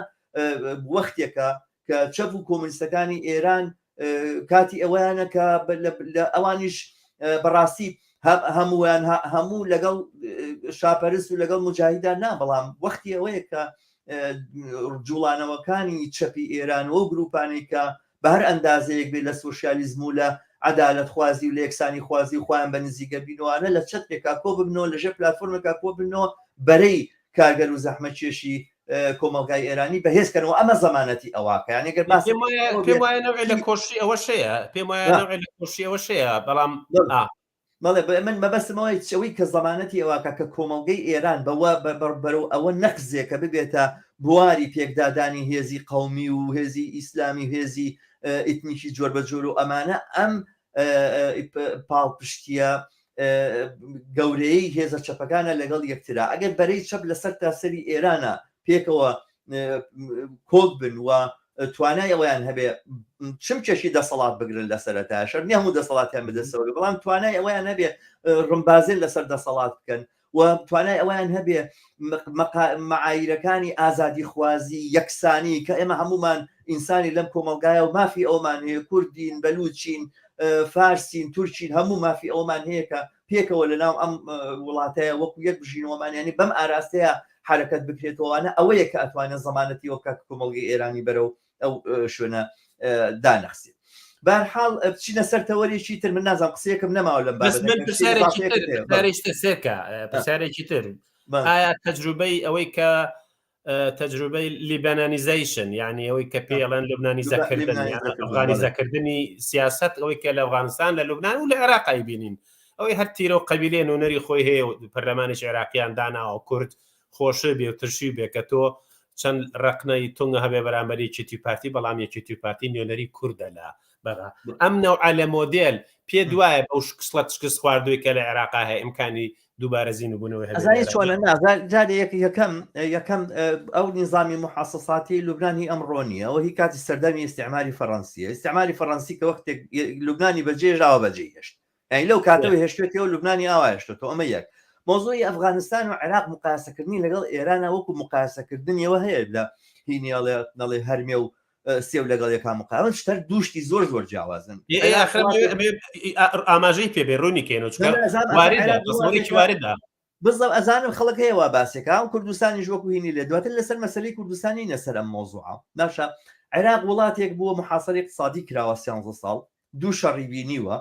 وەختێکە کە چەپ و کۆمۆنیستەکانی ئێران کاتی ئەوەیانە کە ئەوانیش بەڕاستی هەموویان هەموو لەگەڵ شاپەرست و لەگەڵ مجاهیدا نا بەڵام وەختی ئەوەیە کە جوڵانەوەکانی چەپی ئێران و گروپانەی کە بە هەر ئەندازەیەک بێت لە سوسیالیزم و لە عەدالەت خوازی و لە یەکسانی خوازی و خۆیان بە نزیکە بینەوانە لە چەترێکا کۆ ببنەوە لەژێر پلتفۆرمێکا کۆ ببنەوە بەرەی کارگەر و زەحمەتکێشی کۆمەڵگای ئێرانی بەهێز کەنەوە ئەمە زەمانەتی ئەوواکە یانە گەر باس پێم وایە نەوعێ لە کۆشی ئەوە شەیە پێم وایە نەوعێ لە کۆشی ئەوە شەیە بەڵام بەڵێ من مەبەستمەوەی چەوەی کە زەمانەتی ئەوواکە کە کۆمەڵگەی ئێران بەوە بەرەو ئەوە نەخزێ کە ببێتە بواری پێکدادانی هێزی قومی و هێزی ئیسلامی و هێزی ئیتنیکی جۆر بە جۆر و ئەمانە ئەم پاڵپشتیە گەورەی هێزە چەپەکانە لەگەڵ یەکترا ئەگەر بەرەی چەپ لەسەر تاسەری ئێرانە پێکەوە کۆک بن و توانای ئەویان هەبێ چمکێکی دەسەڵات بگرن لە سەرەتا شەر نیە هەموو دەسەڵاتیان بەدەستەوە بەڵام توانای ئەویان هەبێ ڕمبازێن لەسەر دەسەڵات بکەن و توانای ئەوەیان هەبێ مەعایرەکانی ئازادیخوازی، یەکسانی کە ئێمە هەموومان ئینسانی لەم کۆمەڵگایە و مافی ئەومان هەیە کوردین، بەلوچین، فارسین تورکین هەموو مافی ئەومان هەیە کە پێکەوە لە ناو ئەم وڵاتەیە وەکو یەک بژینەوەمان ینی بەم ئاراستەیە حرەکەت بکرێتەوەوانە ئەوەیە کە ئەتوانێت زەمانەتی وەکە کۆمەڵگەی ئێرانی بەرەو ئەو شوێنە دانەخسێ بارحاڵ بچینە سەر تەوەرێکی تر من نازانم قسەیەکم نەماوە لەم بەس من پرسیارێکی تر پرسیارێکی تر سێکە پرسیارێکی تر ئایا تەجروبەی ئەوەی کە تەجروبەی Lebanization یعنی ئەوەی کە پێڵەن لوبنانیزەکردن ئەفغانیزەکردنی سیاست ئەوەی کە لە ئەفغانستان لە لوبناان و لە عێراق بینین ئەوەی هەر تیرە و قەبیلێ نوێنەری خۆی هەیە و پەرلەمانێکی عێراقیان داناوە کورد خۆشی بێ و ترشی بێ کە تۆ چەند ڕقنەی تونگە هەبێ بەرامبەر یەکێتی پارتی بەڵام یەکێتی پارتی نوێنەری کوردە لە بەغا ئەم نەوعە لە مۆدێل پێ دوایە بەو شکسڵەت شکست خواردووی کە لە عێراقا هەیە ئیمکانی دووبارە زیندووبوونەوەی هەبێ ئەزانی چۆنە نا جارێ یەک یەکەم یەکەم ئەو نیزامی محاسساتی لوبناان هی ئەمڕۆ نییە ئەوە هی کاتی سەردەمی ئیستعماری فەڕەنسیە ئیستعماری فەڕەنسی کە وەختێک لوبنانی بەجێژاوە بەجێ هێشت یانی لەو کاتەوە هێشتێتەوە لوبنانی ئاوا هێشتێتەوە ئەمە یەک مۆزۆی ئەفغانستان و عێراق مقاسەکردنی لەگەڵ ئێرانە وەکو مقاسەکردنیەوە هەیە لە هینی ئەڵێ نەڵێ هەرمێ و سێو لەگەڵ یەکا مقاومەت شتەر دووشتی زۆر زۆر جیاوازن ئاماژەی پێ بێ ڕوونی کەینەوە واردە بزڵ ئەزانم خەڵک هەیە وا باسێکا و کوردستانیش وەکو هینی لێ دواتر لەسەر مەسەلەی کوردستانی نەسەر ئەم مۆزوعە باشە عێراق وڵاتێک بووە محاسەری اقتصادی کراوە 13 ساڵ دوو شەڕی بینیوە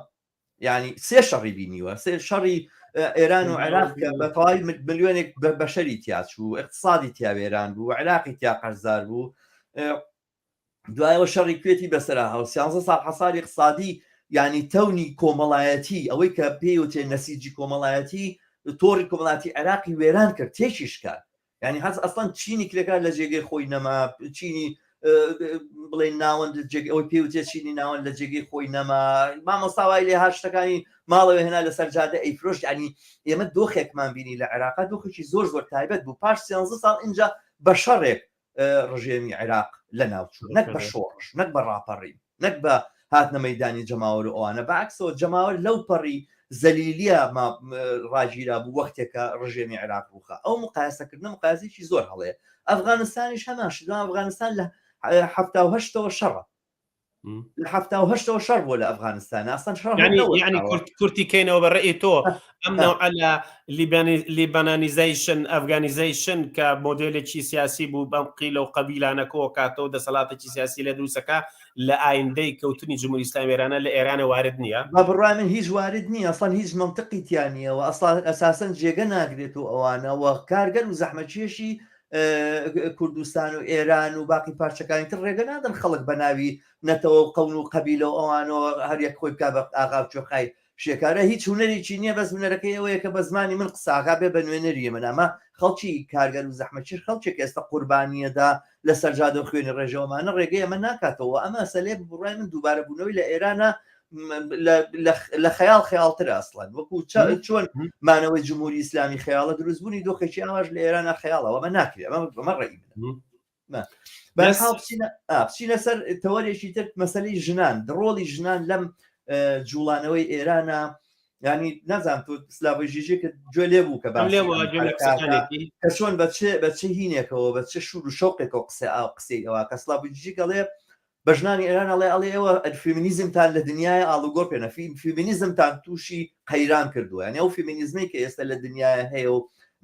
یعنی سێ شەڕی بینیوە سێ شەڕی ئێران و عێراق کە بە تەواوی ملیۆنێک بە بەشەری تیاچوو اقتصادی تیا وێران بوو عێراقی تیا قەرزار بوو دوایەوە شەڕی کوێتی بەسەرا هاو سیانزە ساڵ حەساری اقتصادی یعنی تەونی کۆمەڵایەتی ئەوەی کە پێیوتێ نەسیجی کۆمەڵایەتی تۆڕی کۆمەڵاتی عێراقی وێران کرد تێکی شکان یعنی هەز ئەسڵەن چینی کرێکار لە جێگەی خۆی نەما چینی بڵێن ناوەند ئەوەی پێوتێ چینی ناوەند لە جێگەی خۆی نەما مامۆستا وای لێ هاشتەکانی ماڵەوە هێنا لەسەر جادە ئەیفرۆشت ینی ئێمە دۆخێکمان بینی لە عێراقا دۆخێکی زۆر زۆر تایبەت بوو پاش سیانزە ساڵ اینجا بە شەڕێک ڕژێمی عێراق لە ناوچوو نەک بە شۆڕش نەک بە ڕاپەڕین نەک بە هاتنە مەیدانی جەماوەر و ئەوانە بەعکسەوە جەماوەر لەو پەڕی زەلیلیە ڕاگیرا بوو وەختێکە ڕژێمی عێراق ڕووخا ئەو مقایسەکردنە مقایسێکی زۆر هەڵەیە ئەفغانستانیش هەمان شت ئەفغانستان لە 78ەوە شەڕە لە 78ەوە شەڕ بووە لە ئەفغانستان ئاسان شەڕ یعنی کورتی کەینەوە بە ڕێی تۆ ئەم نەوعە لە Lebanization Afghanization کە مۆدێلێکی سیاسی بوو بەم قیلە و قەبیلانە کۆکاتەوە دەسەڵاتێکی سیاسی لە دروستەکە لە ئایندەی کەوتنی جمهوری ئیسلامی ئێرانە لە ئێرانە وارد نییە؟ بە بڕوای من هیچ وارد نییە ئەسڵەن هیچ مەنتقی تیا نییە و ئەسڵا ئەساسەن جێگە ناگرێت و ئەوانە و کارگەر و زەحمەتکێشی کوردستان و ئێران و باقی پارچەکانی تر ڕێگە نادەن خەڵک بە ناوی نەتەوە و قەون و قەبیلە و ئەوانەوە هەر یەک خۆی بکا بە ئاغا و کوێخای شێکارە هیچ هونەرێکی نییە بەس هونەرەکەی ئەوەیە کە بە زمانی من قساکا بێ بە نوێنەری من ئەمە خەڵکی کارگەر و زەحمەتکێش خەڵکێک ئێستا قوربانیەدا لەسەر جادە و خوێنی ڕێژەوەمانە ڕێگەی ئەمە ناکاتەوە ئەمە سەلێ بڕای من دووبارە بوونەوەی لە ئێرانە لە خەیاڵ خەیاڵتر ئەسڵەن وەکو چۆن مانەوەی جمهوری ئیسلامی خەیاڵە دروستبوونی دۆخێکی ئاواش لە ئێرانە خەیاڵەوە ئەمە ناکرێت ئەمە ڕێی منە بچینە سەر تەوەرێکی تر مەسەلەی ژنان ڕۆڵی ژنان لەم جوڵانەوەی ئێرانە ینی نازانم تۆ سلاڤۆی ژیژێک گوێ لێ بوو کە کە چۆن بە چ بە چ هینێکەوە بە چ شور و شەوقێکەوە قسە ئاو قسەی ئەوە کە سلاڤۆی ژیژێک ئەڵێ بە ژنانی ئێران ئەڵێ ئەڵێ ئێوە فێمینیزمتان لە دنیای ئاڵوگۆڕ پێنە فێمینیزمتان تووشی قەیران کردووە یعنی ئەو فێمینیزمەی کە ئێستا لە دنیای هەیە و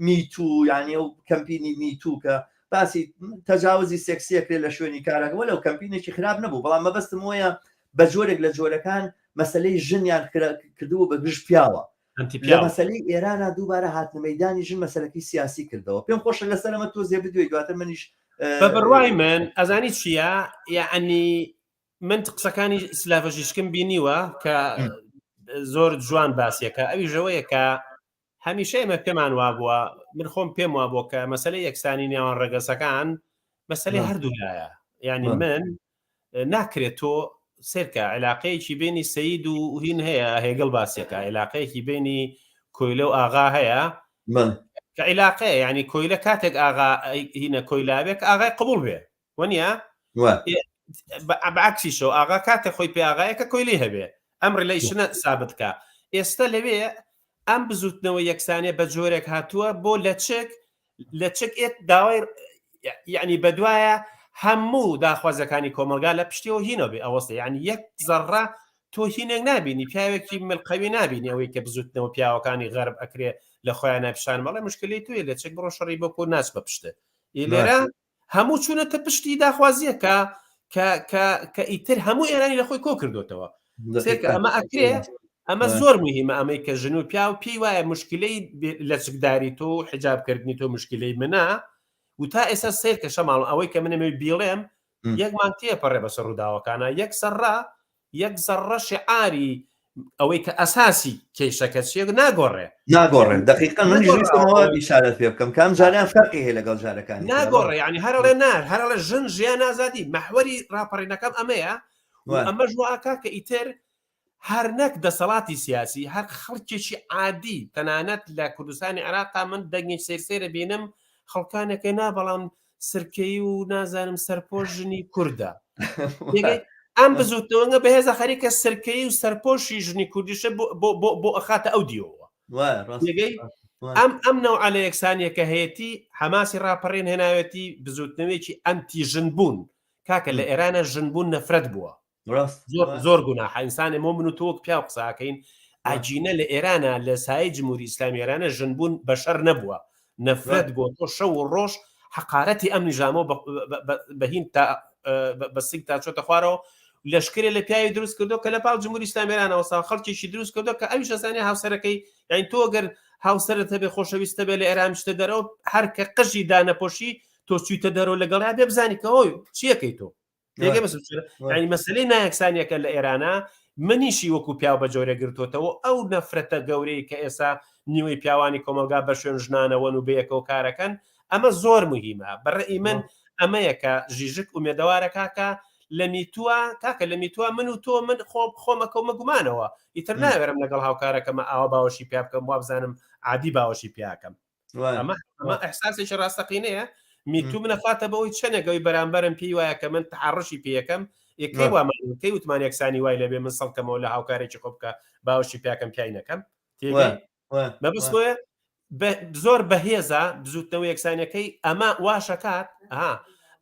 Me Too یعنی ئەو کەمپینی Me Too کە باسی تەجاوزی سێکسیە کرێ لە شوێنی کارەکە وەلو کەمپینێکی خراپ نەبوو بەڵام مەبەستم وەیە بە جۆرێک لە جۆرەکان مەسلەی ژنیان کردبوو بە گژ پیاوە لە مەسلەی ئێرانە دووبارە هاتنە مەیدانی ژن مەسلەکەی سیاسی کردەوە پێم خۆشە لەسەر ئەمە تۆزێ بدوێی دواتر منیش بە بڕوای من ئەزانی چییە یعنی من قسەکانی سلاڤەژیشکم بینیوە کە زۆر جوان باسیەکە ئەوی ژەوەیە کە هەمیشە ئێمە پێمان وابووە من خۆم پێم وابووە کە مەسلەی یەکسانی نێوان ڕەگەزەکان مەسلەی هەردوو لایە یعنی من ناکرێت تۆ سێرکە علاقەیەکی بینی سید و هین هەیە هێگڵ باسیەکە علاقەیەکی بینی کۆیلە و ئاغا هەیە کە علاقەیە ینی کۆیلە کاتێک ئاغا هینە کۆیلاوێک ئاغای قبول بێ وەنیە بەعکسیشەوە ئاغا کاتێک خۆی پێ ئاغایە کە کۆیلەی هەبێ ئەم relation ە سابت کا ئێستا لەوێ ئەم بزوتنەوە یەکسانیە بە جۆرێک هاتووە بۆ لەچک لەچک ئێت داوای یعنی بەدوایە هەموو داخوازەکانی کۆمەلگا لە پشتیەوە هینەوە بێ ئەوەستە یعنی یەک زەڕە تۆ هینێک نابینی پیاوێکی ملقەوی نابینی ئەوەی کە بزوتنەوە پیاوەکانی غەرب ئەکرێ لە خۆیان ناپیشان بەڵێ مشکلی توێ لە چێک بڕۆ شەڕی بۆ کۆ ناچ بە پشتە لێرە هەموو چوونەتە پشتی داخوازیەکە کە کە کە ئیتر هەموو ئێرانی لە خۆی کۆ کردوتەوە سێکە ئەمە ئەکرێ ئەمە زۆر مهمە ئەمەی کە ژن و پیاو پێی وایە مشکلەی لەچکداری تۆ و حجابکردنی تۆ مشکلەی منە و تا ئێستا سیر کە شەماڵ ئەوەی کە منەمەوێ بیڵێم یەک مانگ تێپەڕێ بەسەر ڕووداوەکانە یەک زەڕە یەک زەڕە شعاری ئەوەی کە ئەساسی کێشەکە چیە ناگۆڕێ. ناگۆڕێ دقیقا منیش ویستم ئەوە ئیشارەت پێ بکەم کە ئەم جارەیان فەرقی هەیە لەگەڵ جارەکانی ترا. ناگۆڕێ یعنی هەرڵێ نا هەرڵێ ژن ژیان ئازادی مەحوەری ڕاپەڕینەکەم ئەمەیە و ئەمەش وا ئەکا کە ئیتر هەر نەک دەسەڵاتی سیاسی هەر خەڵکێکی عادی تەنانەت لە کوردستانی عێراقا من دەنگێک سەیر سەیرە بینم خەڵکانێکە نا بەڵام سرکەی و نازانم سەرپۆش ژنی کوردە ئەم بزوتنەوەگە بەهێزە خەریکە سرکەی و سەرپۆشی ژنی کوردیشە بۆ ئەخاتە ئەو دیەوە ئەم ئەم نەوعە لە یەکسانیەکە هەیەی حەماسی ڕاپەڕین هێناوێتی بزوتنەوەیەکی ئەنتی ژن بوون کاکە لە ئێرانە ژن بوون نەفرەت بووە زۆر زۆر گوناحە ئینسانێ مۆ من و تۆ وەک پیاو قساکەین ئاجینە لە ئێرانە لە سایەی جمهوری ئیسلامی ئێرانە ژنبوون بەشەر نەبووە نەفرەت بۆ تۆ شەو و ڕۆژ حەقارەتی ئەم نیژامە بەهین تا بە سنگ تا چۆتە خوارەوە لەشکرێ لە پیاوی دروست کردو کە لە پاڵ جمهوری ئیسلامی ئێرانەوە سا خەڵکێکی دروست کردو کە ئەویش ئەزانێ هاوسەرەکەی یعنی تۆ گەر هاوسەرت هەبێ خۆشەویستە بێ لە ئێران شتە دەرەوە هەر کە قژی دانەپۆشی تۆ چویتە دەرەوە لەگەڵیا بێ بزانی کە هۆی چیەکەی تۆ تێگەی بەس ینی مەسلەی نایەکسانیەکە لە ئێرانە منیشی وەکو پیاو بە جۆرە گرتوتەوە ئەو نەفرەتە گەورەی کە ئێسا نیوەی پیاوانی کۆمەلگا بە شوێن ژنانەوەن و بەیەکەوە کارەکەن ئەمە زۆر مهمە بەڕێی من ئەمەیە کە ژیژک ئومێدەوارە کاکە لە میتووە کاکە لە میتووە من و تۆ من خۆ خۆمەکەومە گومانەوە ئیتر ناوێرم لەگەڵ هاوکارەکەمە ئاوا باوەشی پیا بکەم وابزانم عادی باوەشی پیاکەم ئەمە ئەمە ئەحساسێکی ڕاستەقینەیە میتو منە فاتە بەوەی چەنێک ئەوی بەرامبەرم پێی وایە کە من تحڕشی پێیەکەم یەکەی وامان کەی وتمان یەکسانی وای لەبێ من سەڵکەمەوە لە هاوکارێکی خۆ بکە باوەشی پیاکەم پیای نەکەم مەبەست بۆیە زۆر بەهێزە بزوتنەوە یەکسانەکەی ئەمە واشەکات ها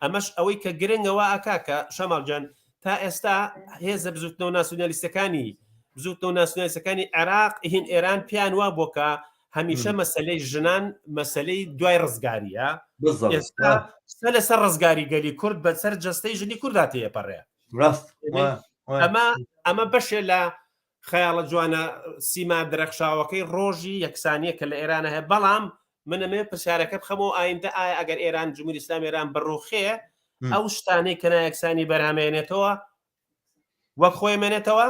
ئەمەش ئەوەی کە گرنگەوە ئەکا کە شەماڵ جان تا ئێستا هێزە بزوتنەوە ناسیۆنالیستەکانی بزوتنەوە ناسیۆنالیستەکانی عێراق هین ئێران پیان وا بۆ کە هەمیشە مەسلەی ژنان مەسلەی دوای ڕزگاریە ئێستا لەسەر ڕزگاری گەلی کورد بەسەر جەستەی ژنی کووردا تێپەڕێ ڕاست ئەمە ئەمە بەشێ لە خەیاڵە جوانە سیما درەخشاوەکەی ڕۆژی یەکسانیە کە لە ئێرانە هەیە بەڵام منەمێ پرسیارەکە بخەمەوە ئایندە ئایا ئەگەر ئێران جمهوری ئیسلامی ئێران بڕوخێ ئەو شتانەی کە نایەکسانی بەرهەمێنێتەوە وەک خۆی مێنێتەوە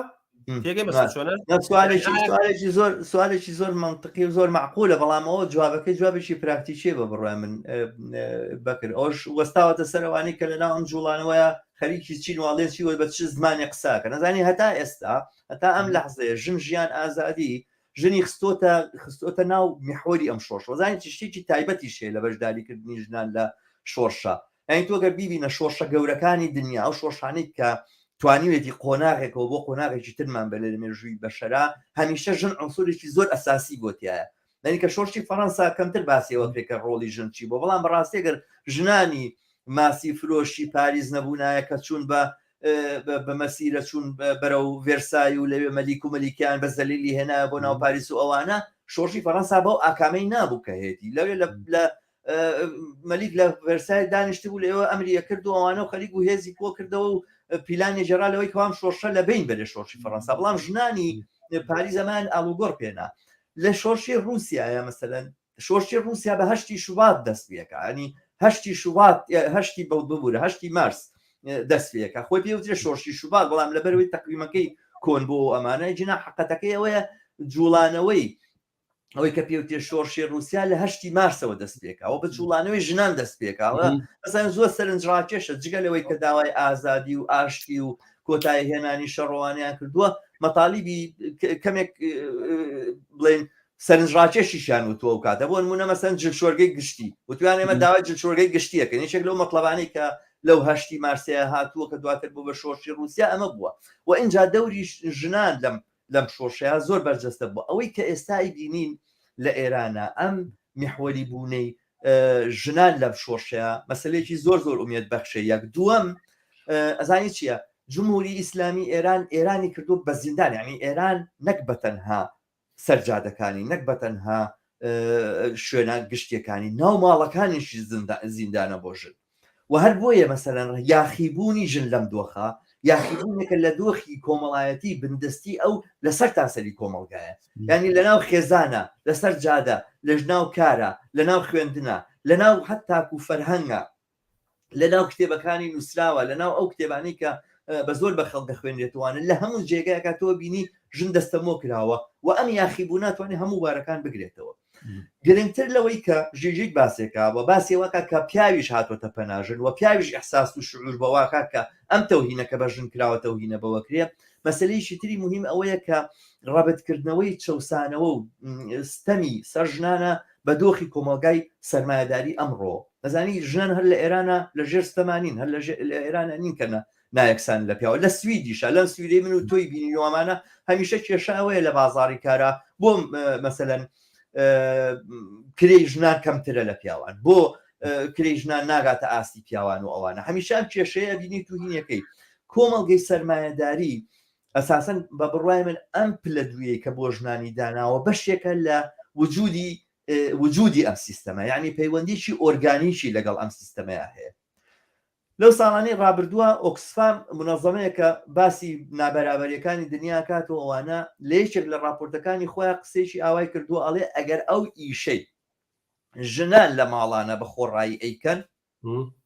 تێگەی مەسەل چۆنە سوالێکی سوالێکی زۆر سوالێکی زۆر منطقی و زۆر معقولە بەڵام ئەوە جوابەکەی جوابێکی پراکتیکیە بە بڕای من بەکر ئەوش وەستاوەتە سەرەوانی کە لەناو ئەم جوڵانەوەیە خەریکی چین واڵێ چی بە چ زمانی قساکە نەزانی هەتا ئێستا هەتا ئەم لەحزەیە ژن ژیان ئازادی ژنی خستۆتە خستۆتە ناو میحوەری ئەم شۆڕشەوە زانی چ شتێکی تایبەتیش هەیە لە بەشداریکردنی ژنان لە شۆڕشە یانی تۆ گەر بیبینە شۆڕشە گەورەکانی دنیا ئەو شۆڕشانەی کە توانیوێتی قۆناغێکەوە بۆ قۆناغێکی ترمان بەرێ لە مێژووی بەشەرا هەمیشە ژن عنسورێکی زۆر ئەساسی بۆ تایە یعنی کە شۆڕشی فەڕەنسا کەمتر باسی ئەوە کرێ کە ڕۆڵی ژن چی بۆ بەڵام بەڕاستی گەر ژنانی ماسی فرۆشی پاریس نەبوونایە کە چوون بە بە مەسیرە چوون بەرەو ڤێرسای و لەوێ مەلیک و مەلیکیان بە زەلیلی هێنایە بۆ ناو پاریس و ئەوانە شۆڕشی فەڕەنسا بەو ئاکامەی نابوو کە هێتی لەوێ لە مەلیک لە ڤێرسای دانیشتبوو لەوێ ئەمری ئەکرد و ئەوانە و خەریک بوو هێزی کۆ کردەوە و پیلانی جێرا لەوەی کەوام شۆڕشە لە بین بەرێ شۆڕشی فەڕەنسا بەڵام ژنانی پاریس ئەمان ئاڵوگۆڕ پێنا لە شۆڕشی ڕووسیایە مەسەلەن شۆڕشی ڕووسیا بە هەشتی شوبات دەست پێکا ینی هەشتی شوبات هەشتی بڵ ببوورە هەشتی مارس دەست پێکا خۆی پێ وترێ شۆڕشی شوبات بەڵام لەبەرەوەی تەقویمەکەی کۆن بۆ ئەمانە جینا حقەتەکەی ئەوەیە جوڵانەوەی ئەوەی کە پێوتێ شۆڕشی رووسیا لە هەشتی مارسەوە دەست پێکاوە بە جوڵانەوەی ژنان دەست پێکاوە ئەسان زۆر سەرنجڕاکێشە جگە لەوەی کە داوای ئازادی و ئاشتی و کۆتایی هێنانی شەڕوانیان کردووە مەتالیبی کەمێک بڵێن سەرنجڕاکێشیشیان وتووە و کاتە بۆ نمونە مەسەن جلشۆرگەی گشتی وتویان ئێمە داوای جلشۆرگەی گشتیەکەن یەکێک لەو مەطلبانەی کە لەو هەشتی مارسەیە هاتووە کە دواتر بۆ بە شۆڕشی رووسیا ئەمە بووە و ئینجا دەوری ژنان لەم لەم شۆڕشەیا زۆر بەرجەستە بووە. ئەوەی کە ئێستا ئەیبینین لە ئێرانە ئەم میحوەری بوونەی ژنان لەم شۆڕشەیا مەسەلەیەکی زۆر زۆر ئومێد بەخشە یەک دووەم ئەزانی چییە؟ جمهوری ئیسلامی ئێران ئێرانی کردو بە زیندان یعنی ئێران نەک بە تەنها سەر جادەکانی نەک بە تەنها شوێنە گشتیەکانی ناو ماڵەکانیشی زیندانە بۆ ژن و هەر بۆیە مەسەلەن یاخیبوونی ژن لەم دۆخە یاخیبوونێکە لە دۆخی کۆمەڵایەتی بندستی ئەو لەسەر تاسەری کۆمەڵگایە یعنی لەناو خێزانە لەسەر جادە لەژناو کارە لەناو خوێندنە لەناو هەتاکو فەرهەنگە لەناو کتێبەکانی نووسراوە لەناو ئەو کتێبانەی کە بە زۆر بە خەڵک دەخوێنرێتوانە لە هەموو جێگایەکە تۆ بینی ژن دەستەمۆ کراوە و ئەم یاخیبوو ناتوانێت هەموو بارەکان بگرێتەوە گرنگتر لەوەی کە ژیژیک باسێکا و باسیەوەکە کە پیاویش هاتۆتە پەناژن و پیاویش ئەحساس و شعور بەواکە کە ئەم تەوهینەکە بە ژن کراوە تەوهینە بەوەکرێ مەسلەیەکی تری مهم ئەوەیە کە ڕەبتکردنەوەی چەوسانەوە و ستەمی سەر ژنانە بە دۆخی کۆمەڵگای سەرمایەداری ئەمڕۆ. ئەزانی ژنان هەر لە ئێرانە لە ژێر ستەما نین، هەر لە ئێرانە نین کە نایەکسان لە پیاوە. لە سویدیشە، لەم سویدەی من و تۆی بینیوامانە هەمیشە کێشە ئەوەیە لە بازاڕی کارا بۆ مەسەلەن کرێی ژنان کەمترە لە پیاوان، بۆ کرێی ژنان ناگاتە ئاستی پیاوان و ئەوانە. هەمیشە ئەم کێشەیە بینیت و هینەکەی کۆمەڵگەی سەرمایەداری ئەساسەن بە بڕوای من ئەم پلە دوویەی کە بۆ ژنانی داناوە بەشێکە لە وجودی وجودی ئەم سیستەمە یعنی پەیوەندیی ئۆرگانیکی لەگەڵ ئەم سیستەمەیە هەیە لەو ساڵانەی ڕابردووە ئۆکسفام منەظەمەیەکە باسی نابەرابەریەکانی دنیا کات و ئەوانە لە یەکێک لە راپۆرتەکانی خۆیان قسەیەکی ئاوای کردووە ئەڵێ ئەگەر ئەو ئیشەی ژنان لە ماڵانە بە خۆڕایی ئەیکەن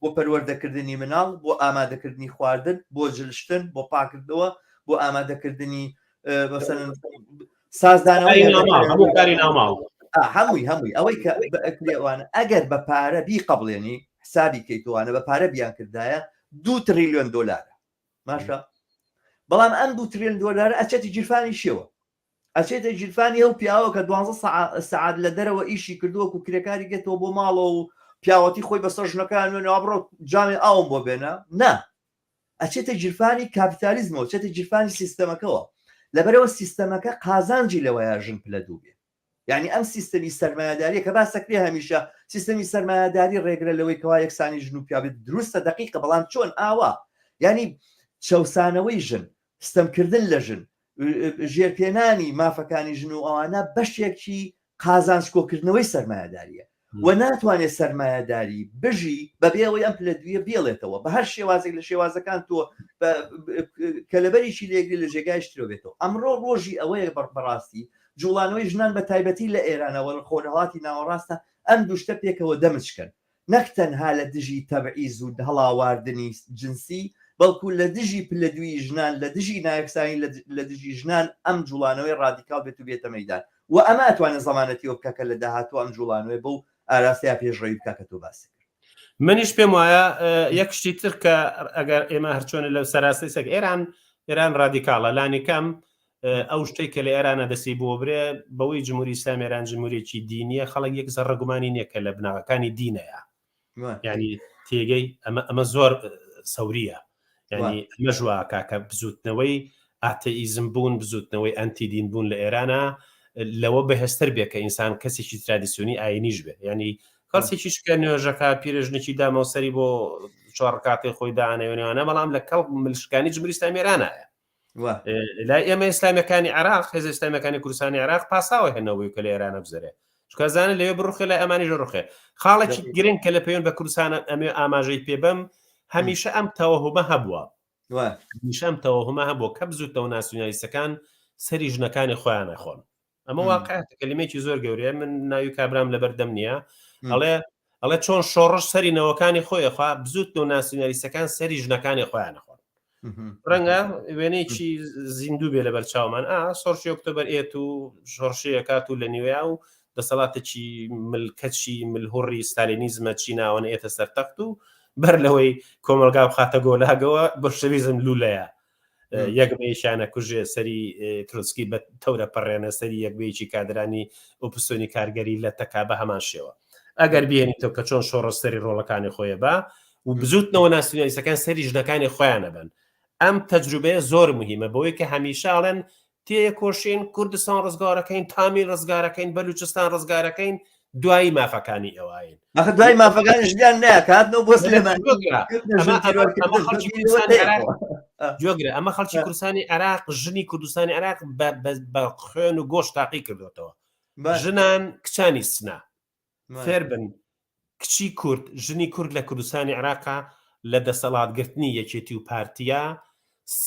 بۆ پەروەردەکردنی مناڵ، بۆ ئامادەکردنی خواردن، بۆ جلشتن، بۆ پاکردنەوە، بۆ ئامادەکردنی مەسەلەن سازدانەوەی هەموو کاری ناوماڵ هەمووی هەمووی ئەوەی کە ئەکرێوانە ئەگەر بە پارە بیقەبڵێنی حسابی کەیتوانە بە پارە بیان کردایە دو تریلیۆن دۆلارە ماشە بەڵام ئەم دو تریلیۆن دۆلارە ئەچێتی گیرفانی شێوە ئەچێتە گیرفانی ئەو پیاوە کە دوانزە سەعات لە دەرەوە ئیشی کردووە و کرێکاری گێتەوە بۆ ماڵەوە و پیاوەتی خۆی بەسەر ژنەکان نوێنەوە بڕۆ جامی ئاوم بۆ بێنە نا ئەچێتە گیرفانی کاپیتالیزمەوە چێتە گیرفانی سیستەمەکەوە لەبەرەوە سیستەمەکە قازانجی لەوەیە ژن پلە دوو بێ یعنی ئەم سیستەمی سەرمایەداریە کە باسەکرێ هەمیشە سیستەمی سەرمایەداری ڕێگرە لەوەی کەوا یەکسانی ژن و پیاوێت دروستە دقیقە بەڵام چۆن ئاوا یعنی چەوسانەوەی ژن ستەمکردن لە ژن، ژێرپێنانی مافەکانی ژن و ئەوانە بەشێکی قازانج کۆکردنەوەی سەرمایەداریە و ناتوانێت سەرمایەداری بژی بەبێ ئەوەی ئەم پلە دویە بێڵێتەوە بە هەر شێوازێک لە شێوازەکان تۆ کە لەبەریشی لێگری لە جێگایش ترۆ بێتەوە ئەمڕۆ ڕۆژی ئەوەیە بەڕاستی جوڵانەوەی ژنان بە تایبەتی لە ئێرانەوە لە خۆرهەڵاتی ناوەڕاستە ئەم دوشتە پێکەوە دەمچکەن نەک تەنها لە دژی تەبعیز و هەڵاواردنی جنسی، بەڵکو لە دژی پلەدوویی ژنان، لە دژی نایەکسانی لە دژی ژنان ئەم جوڵانەوەی ڕادیکاڵ بێت و بێتە مەیدان و ئەمە ئەتوانێت زەمانەتی ئەوە بکات کە لە داهاتوو ئەم جوڵانەوەی بەو ئاراستەیە پێشڕەوی بکات کە تۆ باست کرد. منیش پێم وایە یەک شتی تر کە ئەگەر ئێمە هەرچۆنە لە سەراسەی سەگ ئێران ئێران ڕادیکاڵە لانی کەم ئەو شتەی کە لە ئێرانە دەستی بۆ برێ بەوەی جمهوری ئیسلامی ئێران جمهوریەکی دینیە خەڵک یەک زەڕە گومانی نییە کە لە بناغەکانی دینەیە ینی تێگەی ئەمە ئەمە زۆر سەوریە ینی ئەمە ژواکە کە بزوتنەوەی ئاتەئیزم بوون بزوتنەوەی ئەنتی دین بوون لە ئێرانە لەوە بەهێزتر بێ کە ئینسان کەسێکی ترادیسیۆنی ئاینیش بێ ینی کەسێکیش کە نوێژەکە پیرەژنێکی دامەوە سەری بۆ چوارڕکاتی خۆی دانەوێنەوانە بەڵام لە کەڵ ملشکانی جمهوری ئیسلامی ئێرانایە لای ئێمە ئیسلامیەکانی عراق هێز ئیسلامیەکانی کوردستانی عراق پاساوە هێنەوەی کە لە ئێرانە بزرێ چکازانە لەوێ بڕوخێ لای ئەمانی ڕوخێ خاڵێکی گرنگ کە لە پەیوەند بە کوردستانە ئەمێ ئاماژەی پێبم هەمیشە ئەم تەوەهمە هەبووە هەمیشە ئەم تەوەهمە هەبووە کە بزوتنەوە ناسیونالیستەکان سەری ژنەکانی خۆیان ئەخۆن ئەمە واقعەتە کەلیمێکی زۆر گەورەیە من ناوی کابرام لەبەردەم نییە ئەڵێ ئەڵێ چۆن شۆڕش سەری نەوەکانی خۆی خوا بزوت و ناسیونالیستەکان سەری ژنەکانی خۆیان خۆن ڕەنگە وێنەیەکی زیندوو بێ لەبەر چاومان ئا شۆڕشی ئۆکتۆبەر ئێت و شۆڕشەیەکات و لە نیوەیا و دەسەڵاتێکی ملکەچی ملهوڕی ستالینیزمە چی ناوەنە ئێتە سەر تەخت و بەر لەوەی کۆمەڵگا بخاتە گۆلاگەوە بۆلشەویزم لولەیە یەک بەیەکیانە کوژێ سەری ترۆتسکی بە تەورە پەڕێنە سەری یەک بەیەکی کادرانی ئۆپۆزسیۆنی کارگەری لە تەکا بە هەمان شێوە ئەگەر بێنیتەوە کە چۆن شۆڕش سەری ڕۆڵەکانی خۆیە بە و بزوتنەوە ناسیونالیستەکان سەری ژنەکانی خۆیانە بن ئەم تەجروبەیە زۆر مهمە بەوەی کە هەمیشە ئەڵێن تێکۆشین کوردستان ڕزگارەکەین تامیل ڕزگارەکەین بەلوچستان ڕزگارەکەین دوایی مافەکانی ئەوین ئەخە دوای مافەکانی ژیان ناکاتنەوە بۆ سلێمانی. گوێگرە ئەمە خەڵکی کوردستانی عێراق ژنی کوردستانی عێراق بە خوێن و گۆشت تاقی کردوێتەوە ژنان کچانی سنا فێربن کچی کورد ژنی کورد لە کوردستانی عێراقا لە دەسەڵاتگرتنی یەکێتی و پارتیا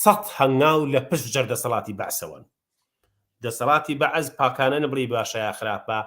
سە هەنگاو لە پشت جەر دەسەڵاتی بەعسەوەن دەسەڵاتی بەعس پاکانە نەبڵی باشە یا خراپە،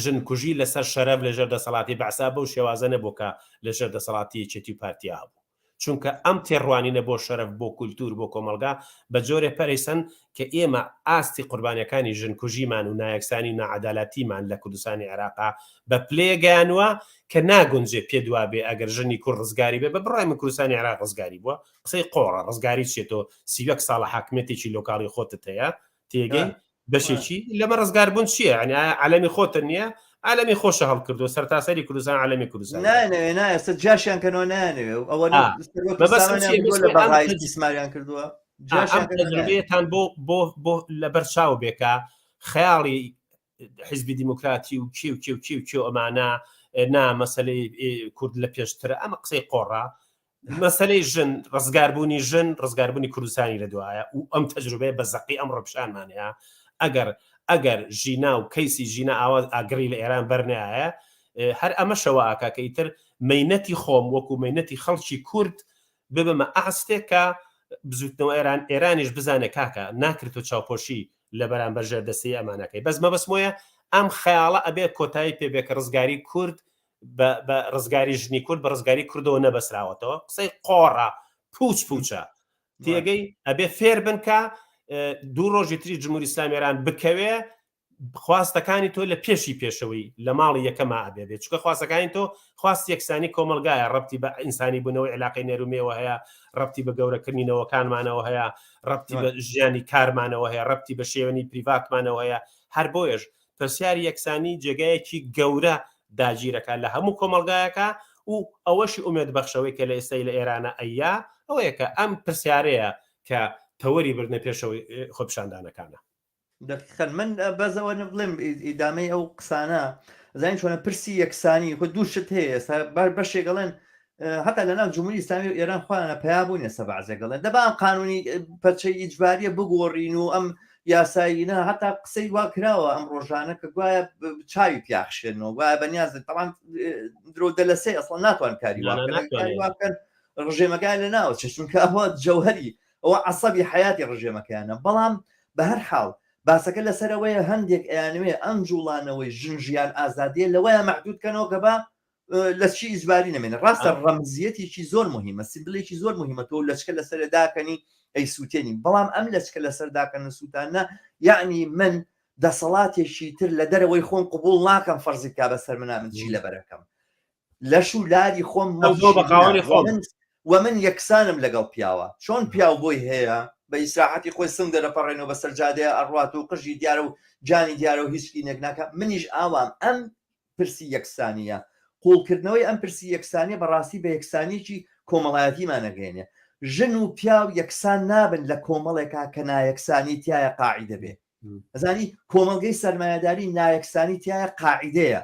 ژن کوژی لەسەر شەرەف لەژێر دەسەڵاتی بەعسا بەو شێوازە نەبوو کە لەژێر دەسەڵاتی یەکێتی و پارتیا هەبوو. چونکە ئەم تێڕوانینە بۆ شەرەف، بۆ کولتوور، بۆ کۆمەڵگا بە جۆرێ پەرەیسەن کە ئێمە ئاستی قوربانیەکانی ژن کوژیمان و نایەکسانی و ناعەدالەتیمان لە کوردستانی عێراقا بە پلەیەک گەیانوە کە ناگونجێ پێت وابێ ئەگەر ژنی کورد ڕزگاری بێ بە بڕوای من کوردستانی عێراق ڕزگاری بووە قسەی قۆڕە ڕزگاری چیە تۆ 31 ساڵە حاکمیەتێکی لۆکاڵی خۆتت هەیە تێگەی بەشێکی لەمە ڕزگار بوون چییە یعنی ئایا عەلەمی خۆتە نییە عەلەمی خۆشە هەڵکردو سەرتاسەری کوردستان عەلەمی کوردستان نانەوێ نا ئێستا جاشیان کەنەوە نانەوێ ئەوە مەبەستم چییە؟ لە بەغای ئیستیسماریان کردووە ئەم تەجروبەیەتان بۆ بۆ بۆ لەبەر چاو بێکە خەیاڵی حیزبی دیموکراتی و کێ و کێ و کێ و کێ ئەمانە نا مەسلەی کورد لە پێشترە ئەمە قسەی قۆڕە مەسلەی ژن ڕزگاربوونی ژن ڕزگاربوونی کوردستانی لە دوایە و ئەم تەجروبەیە بە زەقی ئەم ڕۆپشانمانەیە ئەگەر ئەگەر ژینا و کەیسی ژینا ئاواز ئاگڕی لە ئێران بەرنایە هەر ئەمەشەوە ئاکا کە ئیتر مەینەتی خۆم وەکو مەینەتی خەڵکی کورد ببمە ئاستێک کە بزوتنەوە ئێران ئێرانیش بزانێ کاکە ناکرێت تۆ چاوپۆشی لە بەرامبەر ژێردەستەی ئەمانەکەی بەس مەبەستمۆیە ئەم خەیاڵە ئەبێ کۆتایی پێ بێ کە ڕزگاری کورد بە ڕزگاری ژنی کورد بە ڕزگاری کوردەوە نەبەسراوەتەوە قسەی قۆڕە پوچ پوچە تێگەی ئەبێ فێر بن کە دوو ڕۆژی تری جمهوری ئیسلامی ئێران بکەوێ خواستەکانی تۆ لە پێشی پێشەوەی لە ماڵی یەکەما ئەبێ بێت چونکە خواستەکانی تۆ خواست یەکسانی کۆمەڵگایە ڕەبتی بە ئینسانی بوونەوەی عیلاقەی نێرومێوە هەیە ڕەبتی بە گەورەکردنی نەوەکانمانەوە هەیە ڕەبتی بە ژیانی کارمانەوە هەیە ڕەبتی بە شێوەنی پریڤاتمانەوە هەیە هەر بۆیەش پرسیاری یەکسانی جێگایەکی گەورە داگیرەکە لە هەموو کۆمەڵگایەکە و ئەوەشی ئومێد بەخشەوەی کە لە ئێستای لە ئێرانە ئەیا ئەوەیە کە ئەم پرسیارەیە کە تەوەری بردنە پێشەوەی خۆپیشاندانەکانە. دەقیقەن من بەس ئەوە بڵێم ئیدامەی ئەو قسانە زانین چۆنە پرسی یەکسانی خۆ دوو شت هەیە ئێستا بەشێک ئەڵێن هەتا لە ناو جمهوری ئیسلامی و ئێران خۆیانە پیا بوون ئێستا بەعزێک ئەڵێن دەبا ئەم قانونی پەرچەی ئیجباریە بگۆڕین و ئەم یاسایی نا هەتا قسەی وا کراوە ئەم ڕۆژانە کە گوایە چاوی پیاخشێنەوە گوایە بەنیازن تەوان درۆ دەلەسەی ئەسڵ ناتوان کاری وا بکەن کاری وا بکەن ڕژێمەکان لە ناوە چونکە ئەوە جەوهری ئەوە عەسەبی حەیاتی ڕژێمەکەیانە بەڵام بە هەر حاڵ باسەکە لەسەر ئەوەیە هەندێک ئەیانەوێ ئەم جوڵانەوەی ژن ژیان ئازادیە لەوەیە مەحدود کەنەوە کە با لەچکی ئیجباری نەمێنێ ڕاستە ڕەمزیەتێکی زۆر مهمە سیمبلێکی زۆر مهمە تۆ لەچکە لەسەر داکەنی ئەی سووتێنی بەڵام ئەم لەچکە لەسەر داکەن و سووتانە یعنی من دەسەڵاتێکی تر لە دەرەوەی خۆم قبول ناکەم فەرزی بکا بەسەر منا من چی لەبەرەکەم لەش و لاری خۆم و من یەکسانم لەگەڵ پیاوە چۆن پیاو بۆی هەیە بە ئیسراحەتی خۆی سنگ دەرەپەڕێنەوە بەسەر جادەیە ئەڕوات و قژی دیارە و جانی دیارە و هیچ کینێک ناکە منیش ئاوام ئەم پرسی یەکسانیە قوڵکردنەوەی ئەم پرسی یەکسانیە بەڕاستی بە یەکسانیەکی کۆمەڵایەتیمان ئەگەیەنێ ژن و پیاو یەکسان نابن لە کۆمەڵێکا کە نایەکسانی تایە قاعیدە بێ ئەزانی کۆمەڵگەی سەرمایەداری نایەکسانی تایە قاعیدەیە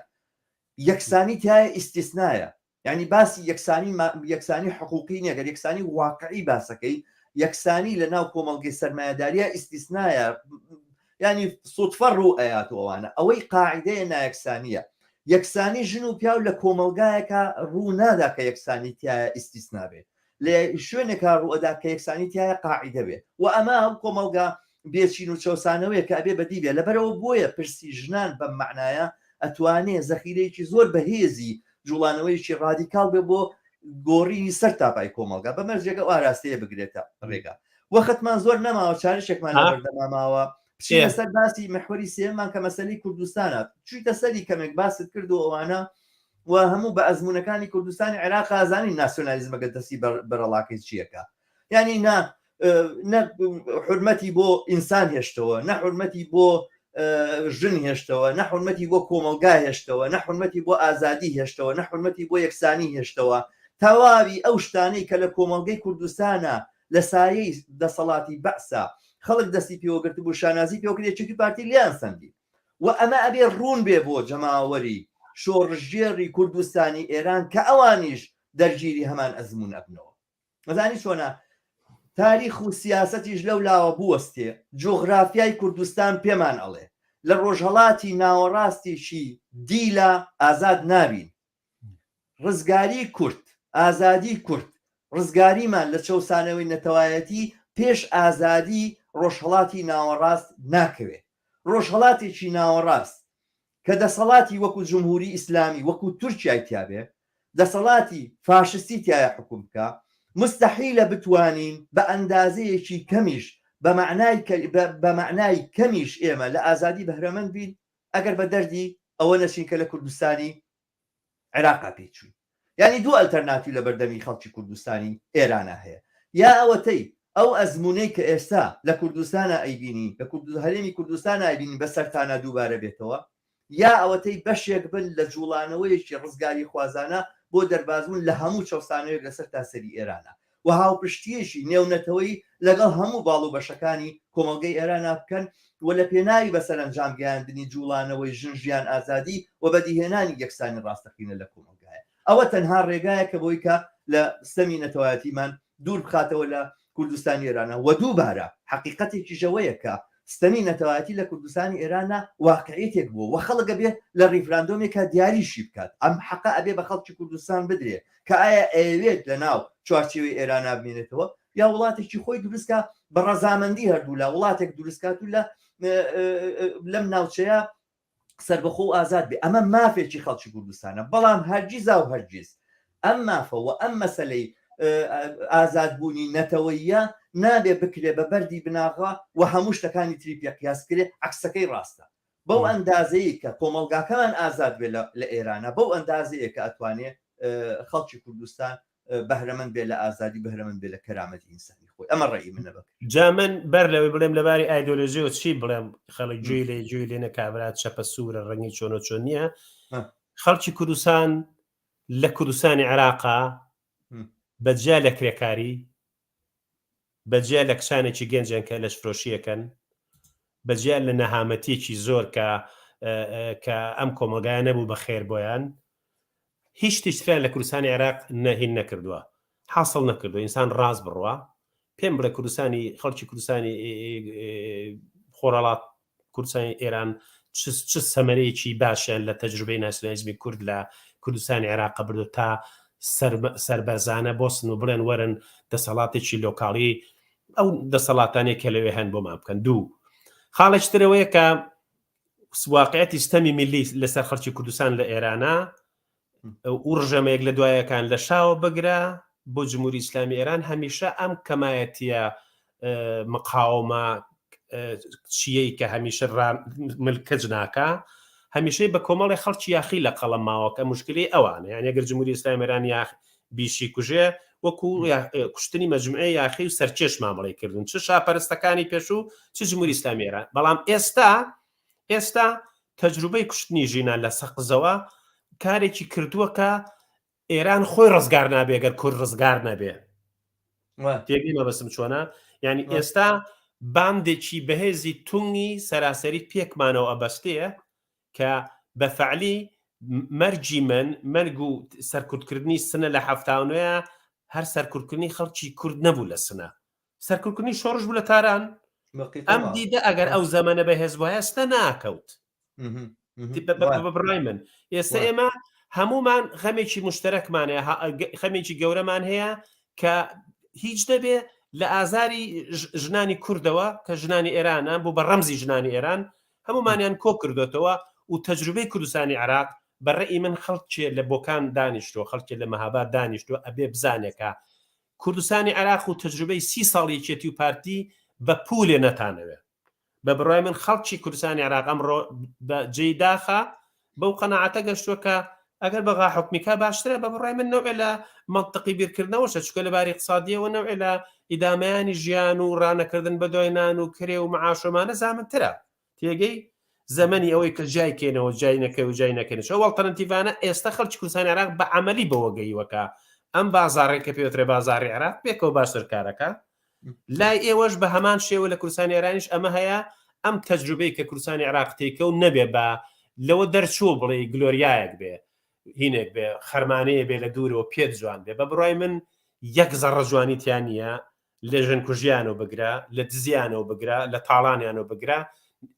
یەکسانی تایە ئیستیسنایە یعنی باسی یەکسانی یەکسانی حقوقی نییە گەر یەکسانی واقعی باسەکەی یەکسانی لە ناو کۆمەڵگەی سەرمایەداریە ئیستیسنایە ینی سوتفە ڕوو ئەیات و ئەوانە ئەوەی قاعدەیە نایەکسانیە یەکسانی ژن و پیاو لە کۆمەڵگایەکە ڕوو نادا کە یەکسانی تایە ئیستیسنا بێت لە شوێنێکا ڕوئەدا کە یەکسانی تایە قاعدە بێ و ئەمە ئەو کۆمەڵگا بێچین و چەوسانەوەیە کە ئەبێ بەدی بێ لەبەرەوە بۆیە پرسی ژنان بەم مەعنایە ئەتوانێ زەخیرەیەکی زۆر بەهێزی جوڵانەوەیەکی ڕادیکاڵ بێ بۆ گۆڕینی سەر تاپای کۆمەڵگا بە مەرجێک ئەو ئاراستەیە بگرێتە ڕێگا وەختمان زۆر نەماوە چارشێکمان لەبەردەما ماوە بچینە سەر باسی محوەری سێمان کە مەسەلەی کوردستانە چویتە سەری کەمێک باست کرد و ئەوانە و هەموو بە ئەزمونونەکانی کوردستانی عێراق ئازانی ناسیۆنالیزمەکە دەستی بەرەڵاکەی چیەکە یعنی نا نە حرمەتی بۆ ئینسان هێشتەوە نە حرمەتی بۆ ژن هێشتەوە نە حرمەتی بۆ کۆمەلگا هێشتەوە نە حرمەتی بۆ ئازادی هێشتەوە نە حرمەتی بۆ یەکسانی هێشتەوە تەواوی ئەو شتانەی کە لە کۆمەلگەی کوردستانە لە سایەی دەسەڵاتی بەعسا خەڵک دەستی پێوەگرت بوو شانازی پێوەکرد یەکێتی پارتی لیان سەندی و ئەمە ئەبێ ڕوون بێ بۆ جەماوەری شۆڕشگێڕی کوردستانی ئێران کە ئەوانیش دەرگیری هەمان ئەزمون ئەبنەوە ئەزانی چۆنە؟ تاریخ و سیاسەتیش لەو لاوە بوەستێ، جوغرافیای کوردستان پێمان ئەڵێ لە ڕۆژهەڵاتی ناوەڕاستێکی دیلا ئازاد نابین. ڕزگاری کورد، ئازادی کورد، ڕزگاریمان لە چەوسانەوەی نەتەوایەتی پێش ئازادی ڕۆژهەڵاتی ناوەڕاست ناکەوێ. ڕۆژهەڵاتێکی ناوەڕاست کە دەسەڵاتی وەکو جمهوری ئیسلامی وەکو تورکیای تیابێ، دەسەڵاتی فاشستی تیایا حوکم بکا، موستەحیلە بتوانین بە ئەندازەیەکی کەمیش بە مەعنای بە مەعنای کەمیش ئێمە لە ئازادی بەهرەمەند بین ئەگەر بە دەردی ئەوە نەچین کە لە کوردستانی عێراقا پێی چووین. یانی دوو ئەلتەرناتیو لە بەردەمی خەڵکی کوردستانی ئێرانا هەیە، یا ئەوەتەی ئەو ئەزموونەی کە ئێستا لە کوردستانا ئەیبینین، لە هەرێمی کوردستانا ئەیبینین بەسەرتانا دووبارە بێتەوە، یا ئەوەتەی بەشێک بن لە جووڵانەوەیەکی ڕزگاریخوازانە بۆ دەربازبوون لە هەموو چەوسانەوەیەک لە سەرتاسەری ئێرانا و هاوپشتییەکی نێونەتەوەیی لەگەڵ هەموو باڵ و بەشەکانی کۆمەڵگەی ئێرانا بکەن و لە پێناوی بە سەرەنجام گەیاندنی جووڵانەوەی ژن ژیان ئازادی و بەدیهێنانی یەکسانی ڕاستەقینە لە کۆمەڵگایە. ئەوە تەنها ڕێگایەکە بۆی کە لە ستەمی نەتەوایەتیمان دوور بخاتەوە لە کوردستانی ئێرانا و دووبارە حەقیقەتێکیش ئەوەیە کە ستەمی نەتەوایەتی لە کوردستانی ئێرانا واقعیەتێک بووە و خەڵک ئەبێ لە ڕیفراندۆمێکا دیاریشی بکات ئەم حەقە ئەبێ بە خەڵکی کوردستان بدرێ کە ئایا ئەیەوێت لە ناو چوارچێوەی ئێرانا بمێنێتەوە یا وڵاتێکی خۆی دروستکا بە ڕەزامەندی هەردوولا وڵاتێک دروستکات و لە لەم ناوچەیە سەربەخۆ و ئازاد بێ ئەمە مافێکی خەڵکی کوردستانە بەڵام هەرگیزا و هەرگیز ئەم مافە و ئەم مەسەلەی ئازادبوونی نەتەوەیە نابێ بکرێ بە بەردی بناغە و هەموو شتەکانی تری پێ قیاس کرێ عەکسەکەی ڕاستە بەو ئەندازەیە کە کۆمەڵگاکەمان ئازاد بێ لە ئێرانە بەو ئەندازەیە کە ئەتوانێ خەڵکی کوردستان بەهرەمەند بێ لە ئازادی بەهرەمەند بێ لە کەرامەتی ئینسانی خۆی ئەمە ڕێی منە بەکر. جا من بەر لەوەی بڵێم لەباری ئایدۆلۆژیەوە چی بڵێم خەڵک گوێی لێ گوێی لێ نە کابرا چەپە سوورە ڕەنگی چۆنە چۆن نییە خەڵکی کوردستان لە کوردستانی عێراقا بەجیا لە کرێکاری بەجیا لە کچانێکی گەنجن کە لەشفرۆشیەکەن بەجیا لە نەهامەتیەکی زۆر کە کە ئەم کۆمەڵگایە نەبوو بە خێر بۆیان هیچ شتێکی تریان لە کوردستانی عێراق نەهین نەکردووە حاصل نەکردووە ئینسان ڕاست بڕوا پێم بڵێ کوردستانی خەڵکی کوردستانی خۆرەڵات کوردستانی ئێران چ سەمەرەیەکی باشیان لە تەجروبەی ناسیۆنالیزمی کورد لە کوردستانی عێراق بردو تا سەربەرزانە بۆسن و بڵێن وەرن دەسەڵاتێکی لۆکاڵی ئەو دەسەڵاتانەی کە لەوێ هەن بۆمان بکەن دوو خاڵێکی ترەوەیە کە واقعەتی ستەمی میلی لەسەر خەڵکی کوردستان لە ئێرانە و ڕژەمەیەک لە دوایەکان لە شاوە بگرە بۆ جمهوری ئیسلامی ئێران هەمیشە ئەم کەمایەتیە مقاومە چیەی کە هەمیشە ملکەج ناکە هەمیشەی بە کۆمەڵی خەڵکی یاخی لە قەڵەم ماوە کە مشکلی ئەوانە یان ئەگەر جمهوری ئیسلامی ئێران یاخ بیشی کوژێ وەکو کوشتنی مەجموعەی یاخی و سەرکێش مامەڵەی کردوون چ شاپەرستەکانی پێشوو چ جمهوری ئیسلامی ئێران بەڵام ئێستا ئێستا تەجروبەی کوشتنی ژینا لە سەقزەوە کارێکی کردووە کە ئێران خۆی ڕزگار نابێ گەر کورد ڕزگار نەبێ تێگەی مەبەستم چۆنە یعنی ئێستا باندێکی بەهێزی تونگی سەراسەری پێکمانەوە ئەبەستێ کە بە فەعلی مەرگی من مەرگ و سەرکوتکردنی سنە لە هەفتاونەیە هەر سەرکوتکردنی خەڵکی کورد نەبوو لە سنە سەرکوتکردنی شۆڕش بوو لە تاران ئەم دیدە ئەگەر ئەو زەمەنە بەهێز وایە سنە ناکەوت بڕای من ئێستا ئێمە هەمومان خەمێکی مشتەرەکمان هەیە خەمێکی گەورەمان هەیە کە هیچ دەبێ لە ئازاری ژنانی کوردەوە کە ژنانی ئێرانە بۆ بە ڕەمزی ژنانی ئێران هەمومانیان کۆ کردۆتەوە و تەجروبەی کوردستانی عێراق بە رەئی من خەڵکێ لە بۆکان دانیشتوە خەڵکێ لە مەهاباد دانیشتوە ئەبێ بزانێ کە کوردستانی عێراق و تەجروبەی سی ساڵ یەکێتی و پارتی بە پولێ نەتانەوێ بە بڕوای من خەڵکی کوردستانی عێراق ئەمڕۆ بە جێی داخە بەو قەناعەتە گەشتووە کە ئەگەر بەغا حوکمی کا باشترە بە بڕای من نەوعێ لە مەنتقی بیرکردنەوەشە چونکە لە باری اقتصادیەوە نەوعێ لە ئیدامەیانی ژیان و ڕانەکردن بە دوای نان و کرێ و معاشۆمانە زامنترە تێگەی زەمەنی ئەوەی کە جای کەینەوە جای نەکەی و جای نەکەین ئەو ئەڵتەرناتیڤانە ئێستا خەڵکی کوردستانی عێراق بە عەمەلی بەوە گەیوەکە ئەم بازاڕێک کە پێوترێ بازاڕی عێراق پێکەوە باشتر کارەکە لای ئێوەش بە هەمان شێوە لە کوردستانی ئێرانیش ئەمە هەیە ئەم تەجروبەی کە کوردستانی عێراق تێکەو نەبێ بە لەوە دەرچوو بڵێ گلۆریایەک بێ هینێک بێ خەرمانەیە بێ لە دوورەوە پێت جوان بێ بە بڕای من یەک زەڕە جوانی تیا نییە. لە ژنکوژیانەوە بگرە، لە دزیانەوە بگرە، لە تاڵانیانەوە بگرە،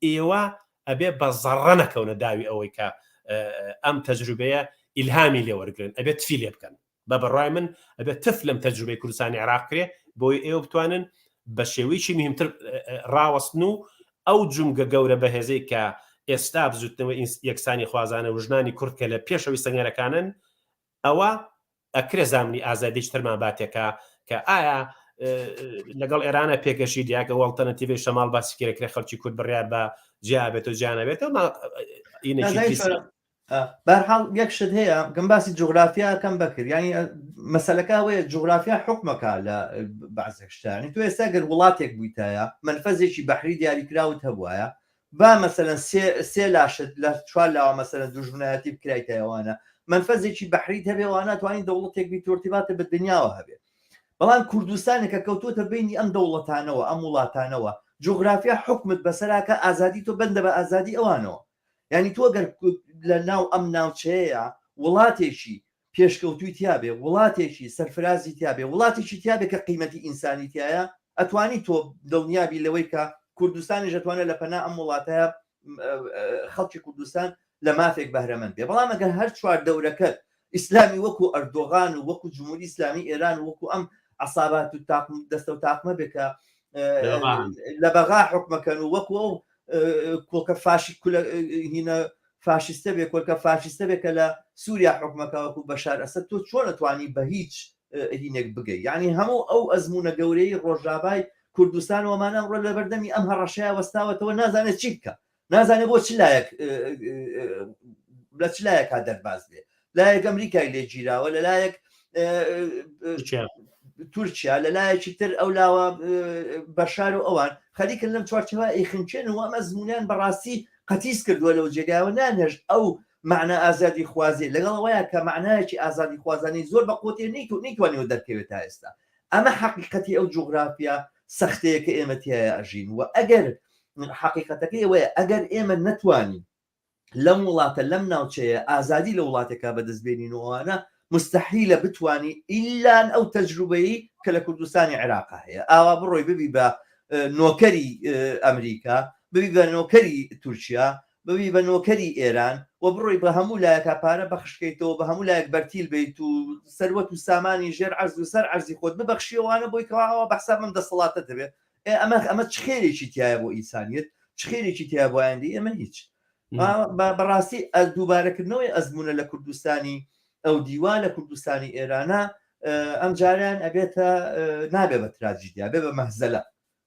ئێوە ئەبێ بە زەڕە نەکەونە داوی ئەوەی کە ئەم تەجروبەیە ئیلهامی لێ وەرگرن، ئەبێ تفی لێ بکەن. بە بڕوای من ئەبێ تف لەم تەجروبەی کوردستانی عێراق بکرێ بۆی ئێوە بتوانن بە شێوەیەکی مهمتر ڕاوەستن و ئەو جومگە گەورە بەهێزەی کە ئێستا بزوتنەوەی یەکسانی خوازانە و ژنانی کورد کە لە پێشەوەی سەنگەرەکانن ئەوە ئەکرێ زامنی ئازادیش ترمان باتێکە کە ئایا لەگەڵ ئێرانە پێکەشی دیاکە وەڵتەنەتیڤی شەماڵ باسی کرێکرێ خەڵکی کورد بڕیار بە جیا بێت و جیانەبێتەوە بەرحاڵ یەک شت هەیە گەم باسی جوگرافیا کەم بەکرد ینی مەسلەکە ئەوەیە جوگرافیا حکومەکە لە بەعزێک شتانی تۆ ئێستا گەر وڵاتێک بوویتایە منفەزێکی بەحری دیاریکراوت هەبوایە با مەسەلەن سێ سێ لاشت لە چوار لاوە مەسەلەن دوژمنایەتی بکرایتایەوانە منفەزێکی بەحریت هەبێ وانە توانی دەوڵەتێک بی تۆرتیباتە بە دنیاوە هەبێ بەڵام کوردستانێک کە کەوتووەتە بینی ئەم دەوڵەتانەوە ئەم وڵاتانەوە جوگرافیا حکومت بەسەراکە ئازادی تۆ بەندە بە ئازادی ئەوانەوە یعنی تۆ گەر لە ناو ئەم ناوچەیە وڵاتێکی پێشکەوتوی تیابێ وڵاتێکی سەرفرازی تیابێ وڵاتێکی تیابێ کە قیمەتی ئینسانی تایە ئەتوانی تۆ دڵنیابی لەوەی کە کوردستانیش ئەتوانێت لە پەنا ئەم وڵاتەیە خەڵکی کوردستان لە مافێک بەهرەمەند بێ بەڵام ئەگەر هەر چوار دەورەکەت ئیسلامی وەکو ئەردۆغان و وەکو جمهوری ئیسلامی ئێران و وەکو ئەم عسابات و تاقم دەستە و تاقمە بێ کە لە بەغا حکومەکەن و وەکو ئەو کۆکە فاشی کولە هینە فاشیستە بێ کۆلکە فاشیستە بێ کە لە سووریا حکومەکە وەکو بەشار ئەسەد تۆ چۆن ئەتوانی بە هیچ هینێک بگەی یعنی هەموو ئەو ئەزمونە گەورەی ڕۆژاڤای کوردستان وەمانە ئەمڕۆ لە بەردەمی ئەم هەڕەشەیە وەستاوەتەوە نازانێت چی بکە نازانێت بۆ چ لایەک لە چ لایەکا دەرباز بێ لایەک ئەمریکای لێ گیراوە لە لایەک تورکیا لە لایەکی تر ئەو لاوە بەشار و ئەوان خەریکن لەم چوارچێوە ئەیخنکێن و ئەم ئەزمونیان بەڕاستی قەتیس کردووە لەو جێگایەوە نانێشت ئەو معنە ئازادی خوازی لەگەڵ ئەوەیە کە معنایەکی ئازادی خوازانی زۆر بە قوتێ نیت و نەیتوانیوە دەرکەوێت تا ئێستا ئەمە حەقیقەتی ئەو جوغرافیا سەختەیە کە ئێمە تیایا ئەژین و ئەگەر حەقیقەتەکەی ئەوەیە ئەگەر ئێمە نەتوانین لەم وڵاتە لەم ناوچەیە ئازادی لە وڵاتێکا بەدەست بێنین و ئەوانە مستحیلە بتوانی ئیلان ئەو تەجروبەی کە لە کوردستانی عێراقا هەیە ئاوا بڕۆی ببی بە نۆکەری ئەمریکا ببی بە نۆکەری تورکیا ببی بە نۆکەری ئێران و بڕۆی بە هەموو لایەکا پارە بەخشکەیتەوە بە هەموو لایەک بەرتیل بیت و سەروەت و سامانی ژێر عەرز و سەر عەرزی خۆت ببەخشیەوانە بۆی کەوا ئەوە بە حساب ئەم دەسەڵاتە دەبێت ئێ ئەمە ئەمە چ خێرێکی تایە بۆ ئینسانیت چ خێرێکی تایە بۆ ئایندەی ئێمە هیچ بەڕاستی ئەز دووبارەکردنەوەی ئەزمونە لە کوردستانی ئەو دیوا لە کوردستانی ئێرانە ئەم جاریان ئەبێتە نابێ بە تراجیدیا بێ بە مەهزەلە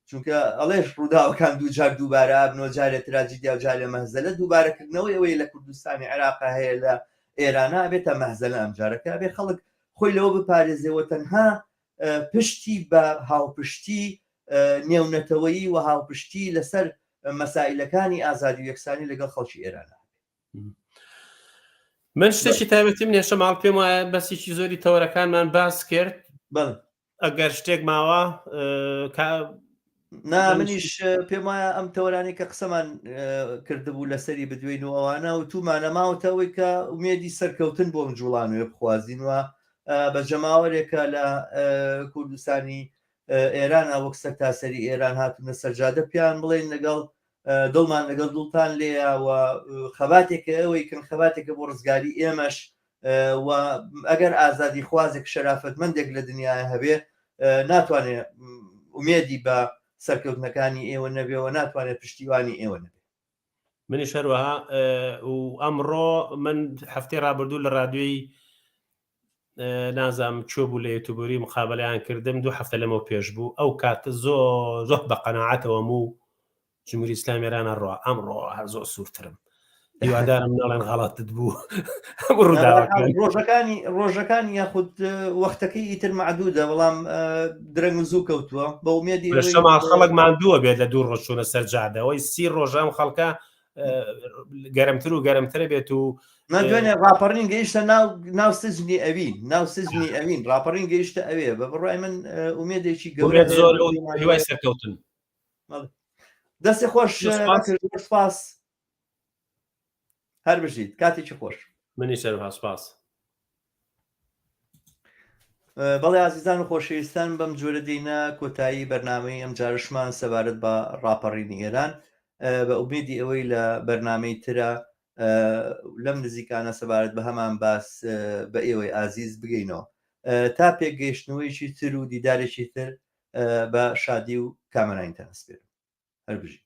چونکە ئەڵێش ڕووداوەکان دووجار دووبارە ئەبنەوە جارێ تراجیدیا و جارێ مەهزەلە دووبارەکردنەوەی ئەوەی لە کوردستانی عێراق هەیە لە ئێرانە ئەبێتە مەهزەلە ئەم جارەکە ئەبێ خەڵک خۆی لەوە بپارێزێەوە تەنها پشتی بە هاوپشتی نێونەتەوەیی و هاوپشتی لەسەر مەسائلەکانی ئازادی و یەکسانی لەگەڵ خەڵکی ئێرانە من شتێکی تایبەتیم نیە شەماڵ پێم وایە بەسێکی زۆری تەوەرەکانمان باس کرد ئەگەر شتێک ماوە نا منیش پێم وایە ئەم تەوەرانەی کە قسەمان کردبوو لەسەری بدوێین و ئەوانە و تومانە ماوەتەوەی کە ئومێدی سەرکەوتن بۆ ئەم جوڵانەوە بخوازین و بە جەماوەرێکە لە کوردستانی ئێرانە وەک سەرتاسەری ئێران هاتوونە سەرجادە پیان بڵێن لەگەڵ دڵمان لەگەڵ دڵتان لێیە و خەباتێکە ئەوەی کەن خەباتێکە بۆ ڕزگاری ئێمەش و ئەگەر ئازادی خوازێک شەرافەتمەندێک لە دنیاە هەبێ ناتوانێت ئومێدی بە سەرکەوتنەکانی ئێوە نەبێ و ناتوانێت پشتیوانی ئێوە نەبێ. منیش هەروەها و ئەمڕۆ من هەفتەی ڕابردوو لە ڕادیۆی نازانم کوێ بوو لە یوتوبری مقابلەیان کردم دوو هەفتە لەمەو پێش بوو ئەو کاتە زۆر زۆر بە قەناعەتەوەم و جمهوری ئیسلامی ئێران ئەڕوا ئەمڕۆ هەر زۆر سوورترم هیوادارم ناڵێن غەڵەتت بوو هەموو ڕووداوەکان ڕۆژەکانی ڕۆژەکانی یاخود وەختەکەی ئیتر معدودە بەڵام درەنگ و زوو کەوتووە بە ئومێدی ئەوەی شەماڵ خەڵک ماندووە بێت لە دوو ڕۆژ چوونە سەر جادەوەی سی ڕۆژە ئەم خەڵکە گەرمتر و گەرمترە بێت و نا دوێنێ ڕاپەڕین گەیشتە ناو ناو سجنی ئەوین ناو سجنی ئەوین ڕاپەڕین گەیشتە ئەوێ بە بڕوای من ئومێدێکی گەورە زۆر هیوای سەرکەوتن دەستی خۆش سپاس هەر بژیت کاتێکی خۆش منی سەرها سپاس. بەڵێ ئازیزان و خۆشەویستان بەم جۆرە دێینە کۆتایی بەرنامەی ئەم جارشمان سەبارەت بە ڕاپەڕینی ئێران بە ئومێدی ئەوەی لە بەرنامەی ترە لەم نزیکانە سەبارەت بە هەمان باس بە ئێوەی ئازیز بگەینەوە تا پێکگەیشتنەوەیکی تر و دیدارێکی تر بە شادی و کامەرانیتان ئەسپێرم. هەر بژین.